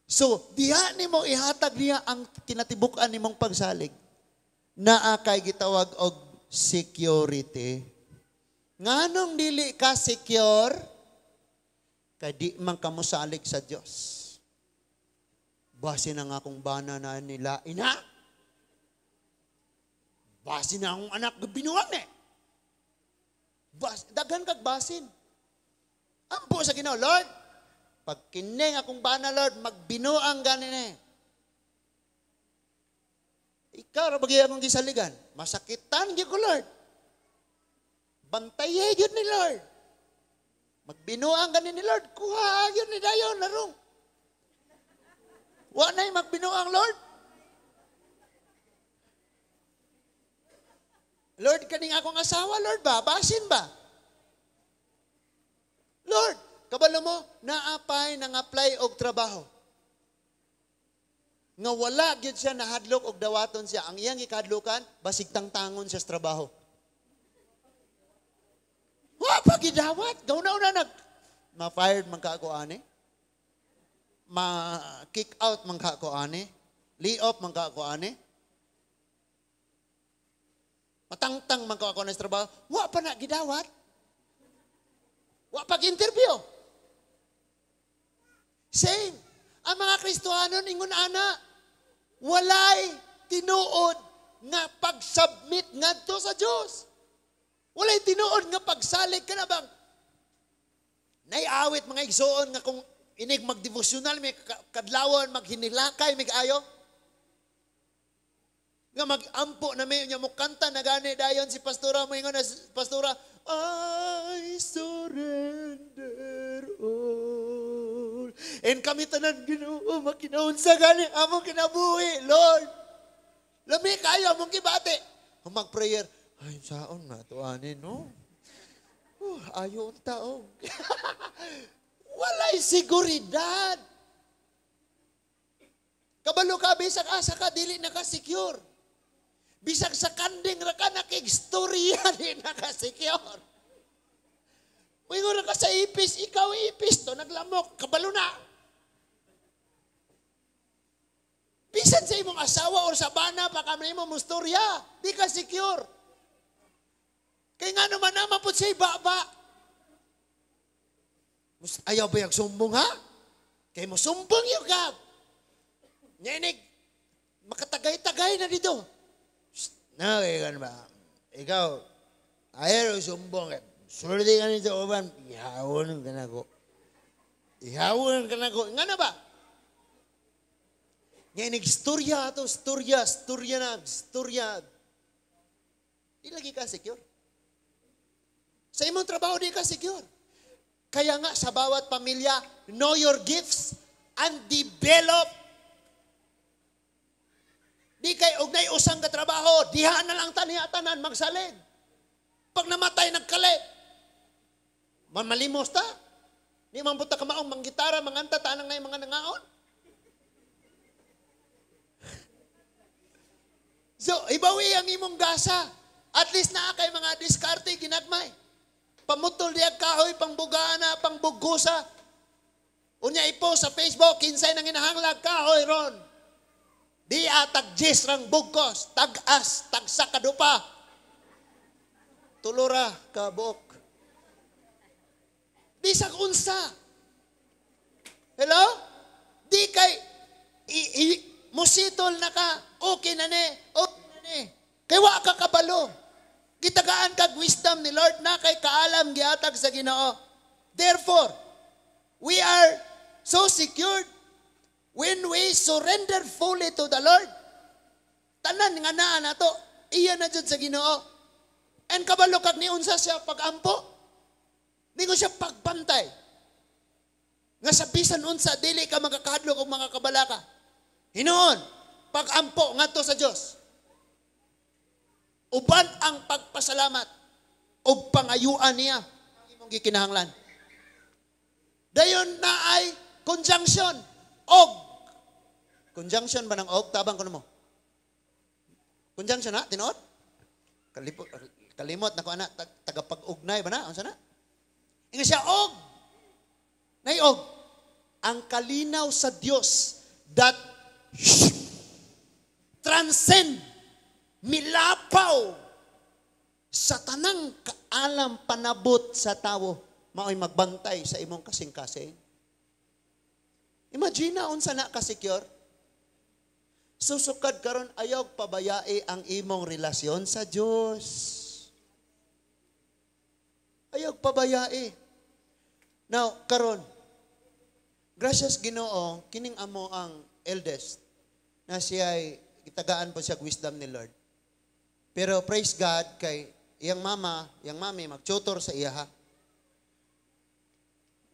So, diha nimo ihatag niya ang kinatibuk-an nimong pagsalig. Naa kay gitawag og security. Nganong dili ka secure? Kay di man ka mosalig sa Dios. Base na nga akong bana na nila ina. Base na akong anak binuang eh. Daghan kag basin. Ampo sa Ginoo, Lord, pag kining akong bana, Lord, magbinuang ganin eh. Ikaw ra bagay akong gisaligan. Masakitan gyud ko, Lord. Bantaye gyud ni Lord. Magbinuang ganin ni Lord. Kuha gyud ni dayon larong. Wa na'y magbinuang, Lord. Lord, kaning akong asawa, Lord ba? Basin ba? Lord, kabalo mo, naapay nang apply og trabaho. Nga wala gyud siya nahadlok og dawaton siya. Ang iyang gikahadlokan, basig tangtangon siya sa trabaho. Wa pa gidawat. Gauna-una nag ma-fired man ka ako ani. Ma-kick out man ka ako ani. Lay off man ka ako ani. Matangtang man ka ako na sa trabaho. Wa pa na gidawat. Wa pa interview. Same. Ang mga Kristohanon ingon ana, walay tinuod nga pag-submit ngadto sa Dios. Walay tinuod nga pagsalig ka na bang naiawit mga igsoon nga kung inig magdevosyonal may kadlawon maghinilakay may ayo. Nga magampo na may nya mokanta na gani dayon si pastora moingon na pastora, I surrender all. And kami tanan Ginoo makinaunsa gani among kinabuhi, Lord. Lami kayo among gibati. Mag-prayer, ay saon na to ani no. Ayo unta og. Walay seguridad. Kabalo ka bisag asa ka dili na ka secure. Bisag sa kanding ra ka nakigstorya di na ka secure. Moingon ra ka sa ipis, ikaw ipis to naglamok, kabalo na. Bisan sa imong asawa or sa bana pa ka nimo mustorya, di ka secure. Kay nga naman naman po siya baba. Ayaw ba yung sumbong ha? Kay mo sumbong yung gab. Nyanig, makatagay-tagay na dito. Shh, na, kay ka ba? Ikaw, ayaw sumbong. Sulti ka nito, uban, ihawon ka na ko. Ihawon ka na ko. Nga na ba? Nyanig, storya ato, storya, storya na, storya. Di lagi ka secure. Sa imong trabaho, di ka secure. Kaya nga sa bawat pamilya, know your gifts and develop. Di kay og nay usang ka trabaho, diha na lang taniya tanan magsalig. Pag namatay, nagkali. Man malimos ta. Di man punta kamaong manggitara, manganta tanang na mga nangaon. So, ibawi ang imong gasa. At least naa kay mga diskarte ginagmay. Pamutol diya kahoy, pangbugana, pangbugusa. Unya ipo sa Facebook, kinsay nang hinahanglag kahoy ron. Di tag-jis rang bugkos, tag-as, tagsa kadupa. Tulura ka buok. Bisag unsa. Hello? Di kay musitol na ka, okay na ni, okay na ni. Kay wa ka kabalo. Gitagaan kag wisdom ni Lord na kay kaalam giatag sa Ginoo. Therefore, we are so secured when we surrender fully to the Lord. Tanan nga naa nato, iya na jud sa Ginoo. And kabalo kag niunsa siya pag-ampo. Ningon siya pagbantay. Nga sa bisan unsa dili ka makakadlok og mga kabalaka. Hinuon, pag-ampo ngadto sa Dios. Uban ang pagpasalamat og pangayuan niya ang imong gikinahanglan. Dayon na ay conjunction og conjunction ba ng og tabang kuno mo? Conjunction na tinuod? Kalipot, kalimot na ko ana tagapag-ugnay ba na unsa na? Ingon siya og nay og ang kalinaw sa Dios that transcend, milapaw sa tanang kaalam panabot sa tawo, maoy magbantay sa imong kasing-kasing. Imagine na unsa na ka-secure. Susukad karon, ayaw pabayai ang imong relasyon sa Dios. Ayaw pabayai. Now, karon, gracias Ginoo, kining amo ang eldest na siya ay gitagaan po siya wisdom ni Lord. Pero praise God kay iyang mama, iyang mami mag-tutor sa iya ha.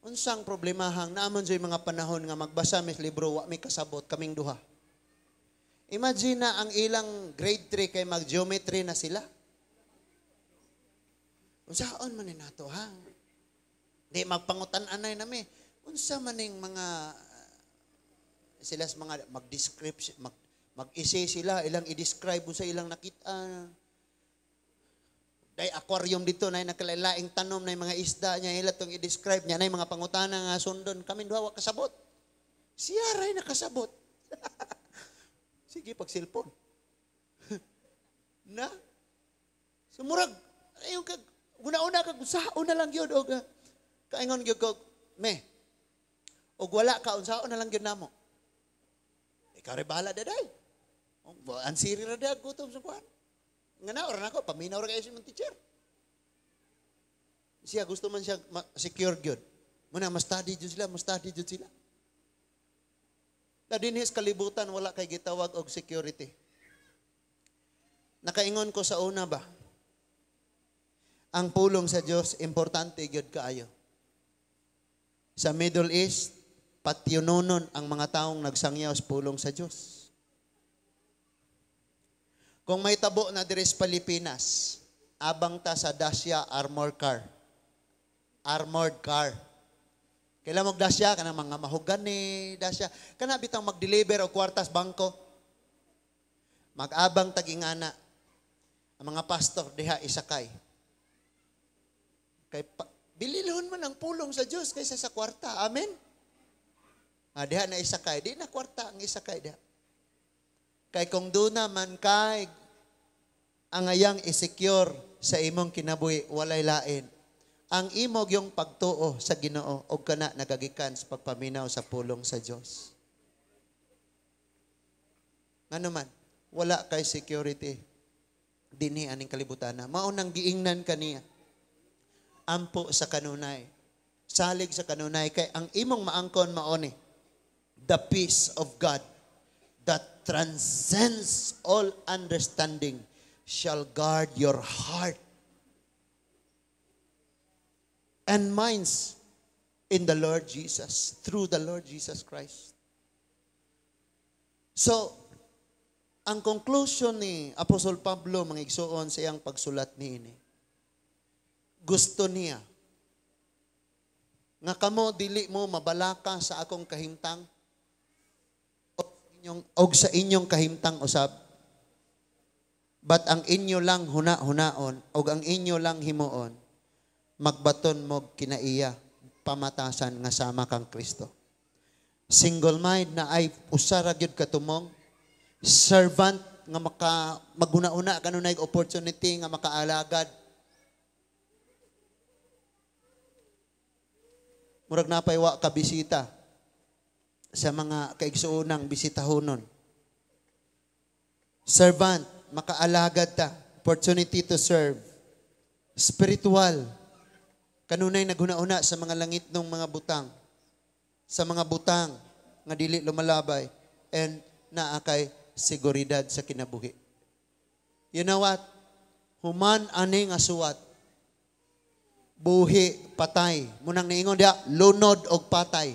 Unsang problemahang naamon sa mga panahon nga magbasa mis libro, wa mi kasabot kaming duha. Imagine na ang ilang grade 3 kay mag-geometry na sila. Unsaon man ni nato ha? Di magpangutan-anay nami. Unsa man ning mga sila sa mga mag-describe, mag-essay sila, ilang i-describe sa ilang nakita. Day aquarium dito na nakalaing tanom na mga isda niya ila tong i-describe niya na mga pangutana nga sundon kami duha wa kasabot. Siya ray nakasabot. Sige pag cellphone. Na. Sumurag ayon kag una-una kag unsaon na lang gyud og kaingon gyud ko me. Og wala ka, unsaon na lang gyud namo. Ikaw ray bahala daday. Ansiri ra dag gutom sa kuan. Nga na ora nako paminaw ra kayo si mong teacher. Siya gusto man siya secure gyud. Muna mas study jud sila, mas study jud sila. Na dinhi sa kalibutan wala kay gitawag og security. Nakaingon ko sa una ba? Ang pulong sa Dios importante gyud kaayo. Sa Middle East, patyunonon ang mga taong nagsangyaw sa pulong sa Dios. Kung may tabo na diri sa Pilipinas, abang ta sa Dacia armor car. Armored car. Kailan mo Dacia kanang mga mahugan ni Dacia. Kana bitang mag-deliver og kwartas bangko. Mag-abang tagingana. Ang mga pastor diha isakay. Kay bililhon man ang pulong sa Dios kaysa sa kwarta. Amen. Ah, diha na isakay, di na kwarta ang isakay diha. Kay kung doon man kay ang ayang isecure sa imong kinabuhi, walay lain. Ang imog yung pagtuo sa Ginoo og kana nagagikan sa pagpaminaw sa pulong sa Dios. Ngano man, wala kay security dinhi aning kalibutan. Mao nang giingnan kaniya. Ampo sa kanunay. Salig sa kanunay kay ang imong maangkon mao ni the peace of God that transcends all understanding shall guard your heart. and minds in the Lord Jesus, through the Lord Jesus Christ. So, ang conclusion ni Apostol Pablo, mga igsuon, sa iyang pagsulat niini, gusto niya nga kamo dili mo mabalaka sa akong kahimtang og sa inyong kahimtang usab. But ang inyo lang huna-hunaon og ang inyo lang himuon, magbaton mo kinaiya pamatasan nga sama kang Kristo. Single mind na ay usa ra gyud katumong servant nga maka maguna-una kanunay opportunity nga makaalagad. Murag napay wa ka bisita sa mga kaigsuonang bisitahonon. Servant, makaalagad ta, opportunity to serve. Spiritual, kanunay naghuna-una sa mga langit ng mga butang, sa mga butang nga dili lumalabay, and naa kay seguridad sa kinabuhi. You know what? Human ani nga suwat, buhi, patay. Munang niingon diha, lunod og patay.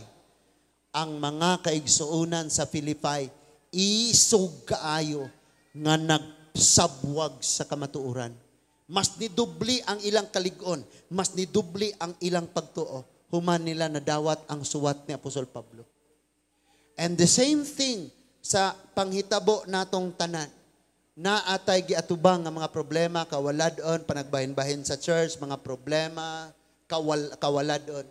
Ang mga kaigsuonan sa Philippi, isog kaayo nga nagsabwag sa kamatuoran. Mas nidubli ang ilang kalig-on, mas nidubli ang ilang pagtuo. Human nila nadawat ang suwat ni Apostol Pablo. And the same thing sa panghitabo natong tanan. Naatay giatubang nga mga problema, kawaladon, panagbahin-bahin sa church, mga problema, kawaladon.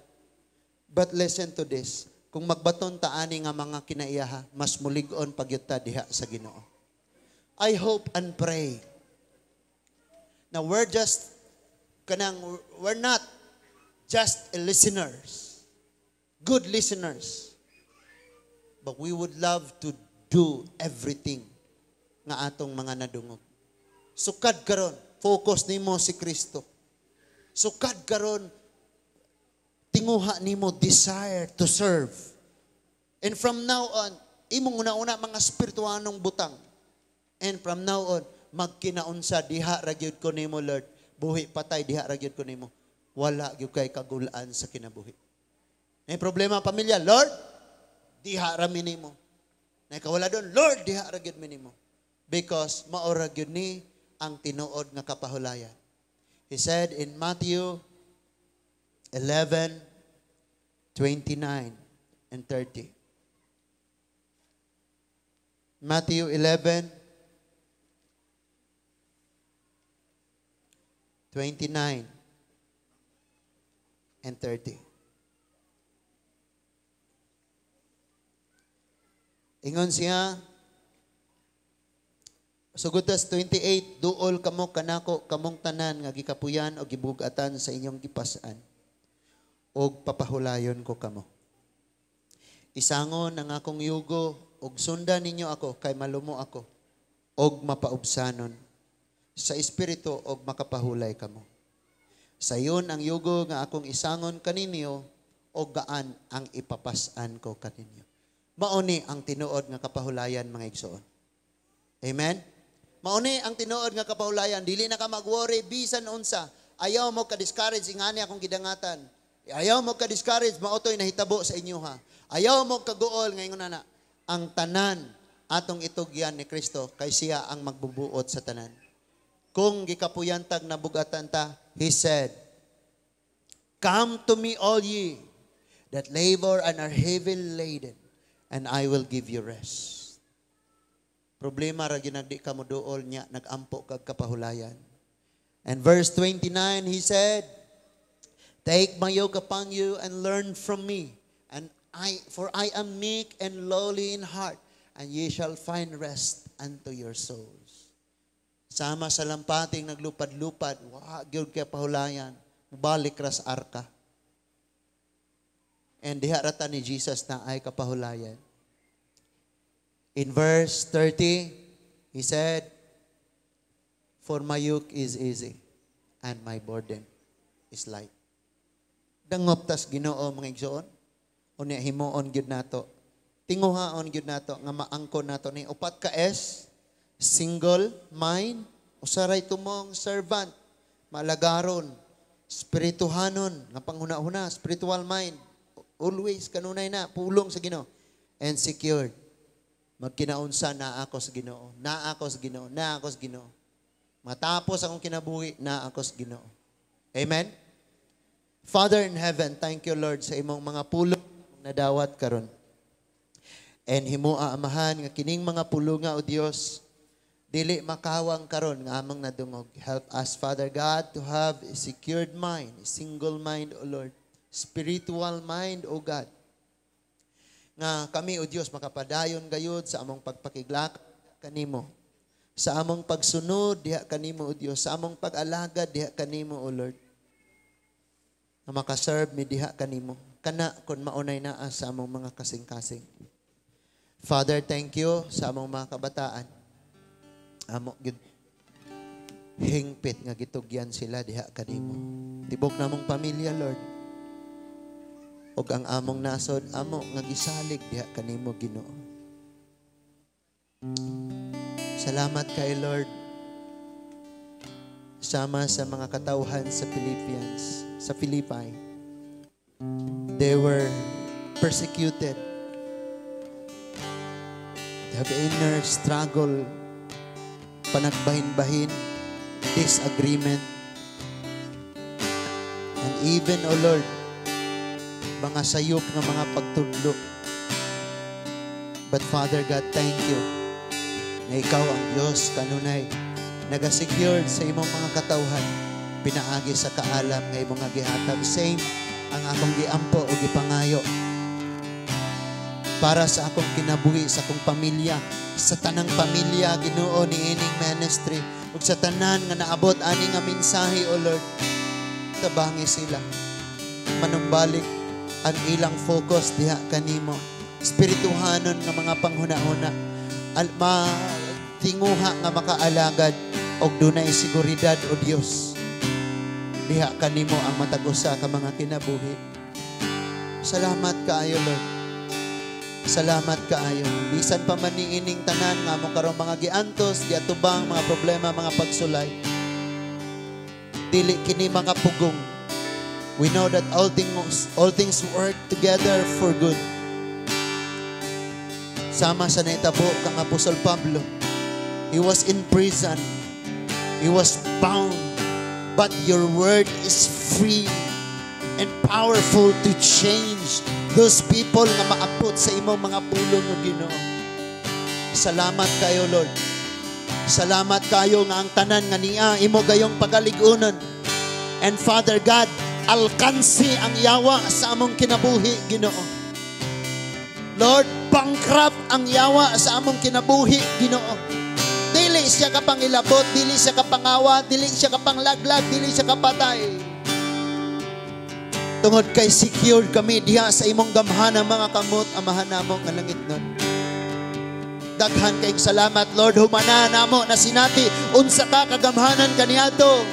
But listen to this. Kung magbaton ta ani nga mga kinaiyaha, mas mulig-on pagyud ta diha sa Ginoo. I hope and pray na we're not just listeners, good listeners, but we would love to do everything nga atong mga nadungog. Sukad karon, focus nimo si Kristo. Sukad karon, tinguha nimo desire to serve. And from now on, imong una-una mga spirituanong butang. And from now on, magkinaunsa diha ra gyud ko nimo, Lord. Buhi patay diha ra gyud ko nimo. Wala gyud kay kagulaan sa kinabuhi. May problema pamilya, Lord, diha ra mi nimo. Nakawala doon, Lord, diha ra gyud mi nimo. Because mao ra gyud ni ang tinuod nga kapahulayan. He said in Matthew 11:29 and 30. Matthew 11:29 and 30. Ingon siya, sugod tas 28, duol kamo kanako kamong tanan nga gikapuyan o gibugatan sa inyong gipas-an, og papahulayon ko kamo. Isangon ang akong yugo og sundan ninyo ako kay malumo ako og mapaubsanon sa espiritu og makapahulay kamo. Sayon ang yugo nga akong isangon kaninyo og gaan ang ipapas-an ko kaninyo. Mao ni ang tinuod nga kapahulayan, mga igsoon. Amen? Mao ni ang tinuod nga kapahulayan. Dili na ka mag-worry bisan unsa. Ayaw mo ka-discourage ingani akong gidangatan. Ayaw mo ka-discourage mao to'y nahitabo sa inyo ha. Ayaw mo kaguol ngayon na ang tanan atong itugyan ni Kristo kay siya ang magbubuot sa tanan. Kung gikapuyan tag nabugatan ta, he said, "Come to me all ye that labor and are heavy laden, and I will give you rest." Problema ra ginagdi ka mo duol niya, nagampo kag kapahulayan. And verse 29, he said, "Take my yoke upon you and learn from me, for I am meek and lowly in heart, and ye shall find rest unto your souls." Sama sa lampating naglupad-lupad, wa gyud kay pahulayan, balik ras arka. And diha rata ni Jesus na ay kapahulayan. In verse 30, he said, "For my yoke is easy and my burden is light." Dangop tas Ginoo, mga igsoon. Unya himuon gyud nato. Tinguhaon gyud nato nga maangkon nato ni upat ka S, single mind, usaray tumong servant, malagaron. Spirituhanon nga panghuna-huna, spiritual mind. Always kanunay na pulong sa Ginoo and secured. Magkinaunsa na ako sa Ginoo, na ako sa Ginoo, na ako sa Ginoo. Matapos akong kinabuhi, na ako sa Ginoo. Amen. Father in heaven, thank you, Lord, sa imong mga pulong nadawat karon. And himoa, Amahan, nga kining mga pulunga, O Dios, dili makawang karon nga among nadungog. Help us, Father God, to have a secured mind, a single mind, O Lord. Spiritual mind, O God. Nga kami, O Dios, makapadayon gayud sa among pagpakiglak kanimo. Sa among pagsunod diha kanimo, O Dios, sa among pag-alagad diha kanimo, O Lord. Nga makaserve mi diha kanimo. Kana kun maunay naa sa among mga kasing-kasing. Father, thank you sa among mga kabataan. Amo gid hingpit nga gitugyan sila diha kanimo. Tibok namong pamilya, Lord. Ug ang among nasod amo nga gisalig diha kanimo, Ginoo. Salamat kay Lord, sama sa mga katawhan sa Philippians, sa Philippi. They were persecuted. They have inner struggle, panagbahin-bahin, disagreement. And even, O Lord, mga sayop nga mga pagtudlo. But Father God, thank you na ikaw ang Diyos kanunay nagasecured sa imong mga katawhan pinaagi sa kaalam nga imong nga gihatag. Same ang akong giampo o gipangayo para sa akong kinabuhi, sa akong pamilya, sa tanang pamilya, Ginoo, ni ining ministry ug sa tanan nga naabot ani nga mensahe, O Lord. Tabangi sila manumbalik ang ilang focus diha kanimo, espirituhanon nga mga panghuna-huna, tinguha nga makaalagad og dunay seguridad, O Dios, diha kanimo ang matag usa ka mga kinabuhi. Salamat kaayo, Lord. Salamat kaayo. Bisan pa man niining tanan nga mo karong mga giantos, giatubang mga problema, mga pagsulay, dili kini mga pugong. We know that all things work together for good. Sama sa nahitabo kang Apostol Pablo. He was in prison. He was bound. But your word is free and powerful to change those people nga maabot sa imong mga pulong, o Ginoo. Salamat kayo, Lord. Salamat kayo nga ang tanan nga niya imo gayong pagalig-unon. And Father God, alkansi ang yawa sa among kinabuhi, Ginoo. Lord, bankrupt ang yawa sa among kinabuhi, Ginoo. Dili siya kapangilabot, dili siya kapangawa, dili siya kapanglaglag, dili siya kapatay. Tungod kay secured kami diha sa imong gamhanang mga kamot, Amahan namo nga langitnon. Daghan kayong salamat, Lord. Humana namo na sinati unsa ka kagamhanan kaniadto.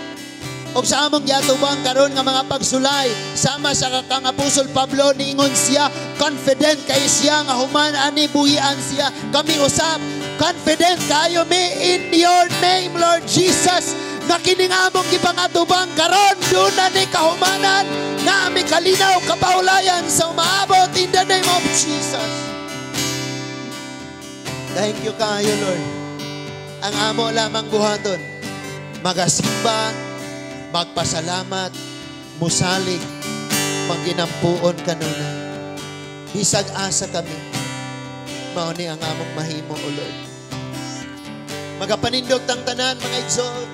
Og sa among giatubang karon nga mga pagsulay, sama sa kang Apostol Pablo, niingon siya, confident kay siya nga human ani buhian siya. Kami usab, confident kayo mi in your name, Lord Jesus, nga kining among gipangatubang karon duna ni kahumanan, na mi kalinaw kapaulayan sa umaabot in the name of Jesus. Thank you kaayo, Lord. Ang amo lamang buhaton, magasimba, magpasalamat, musalig, maginampuon kanunay. Bisag asa kami, mao ni ang among mahimo, O Lord. Magapanindog tang tanan, mga igsoon.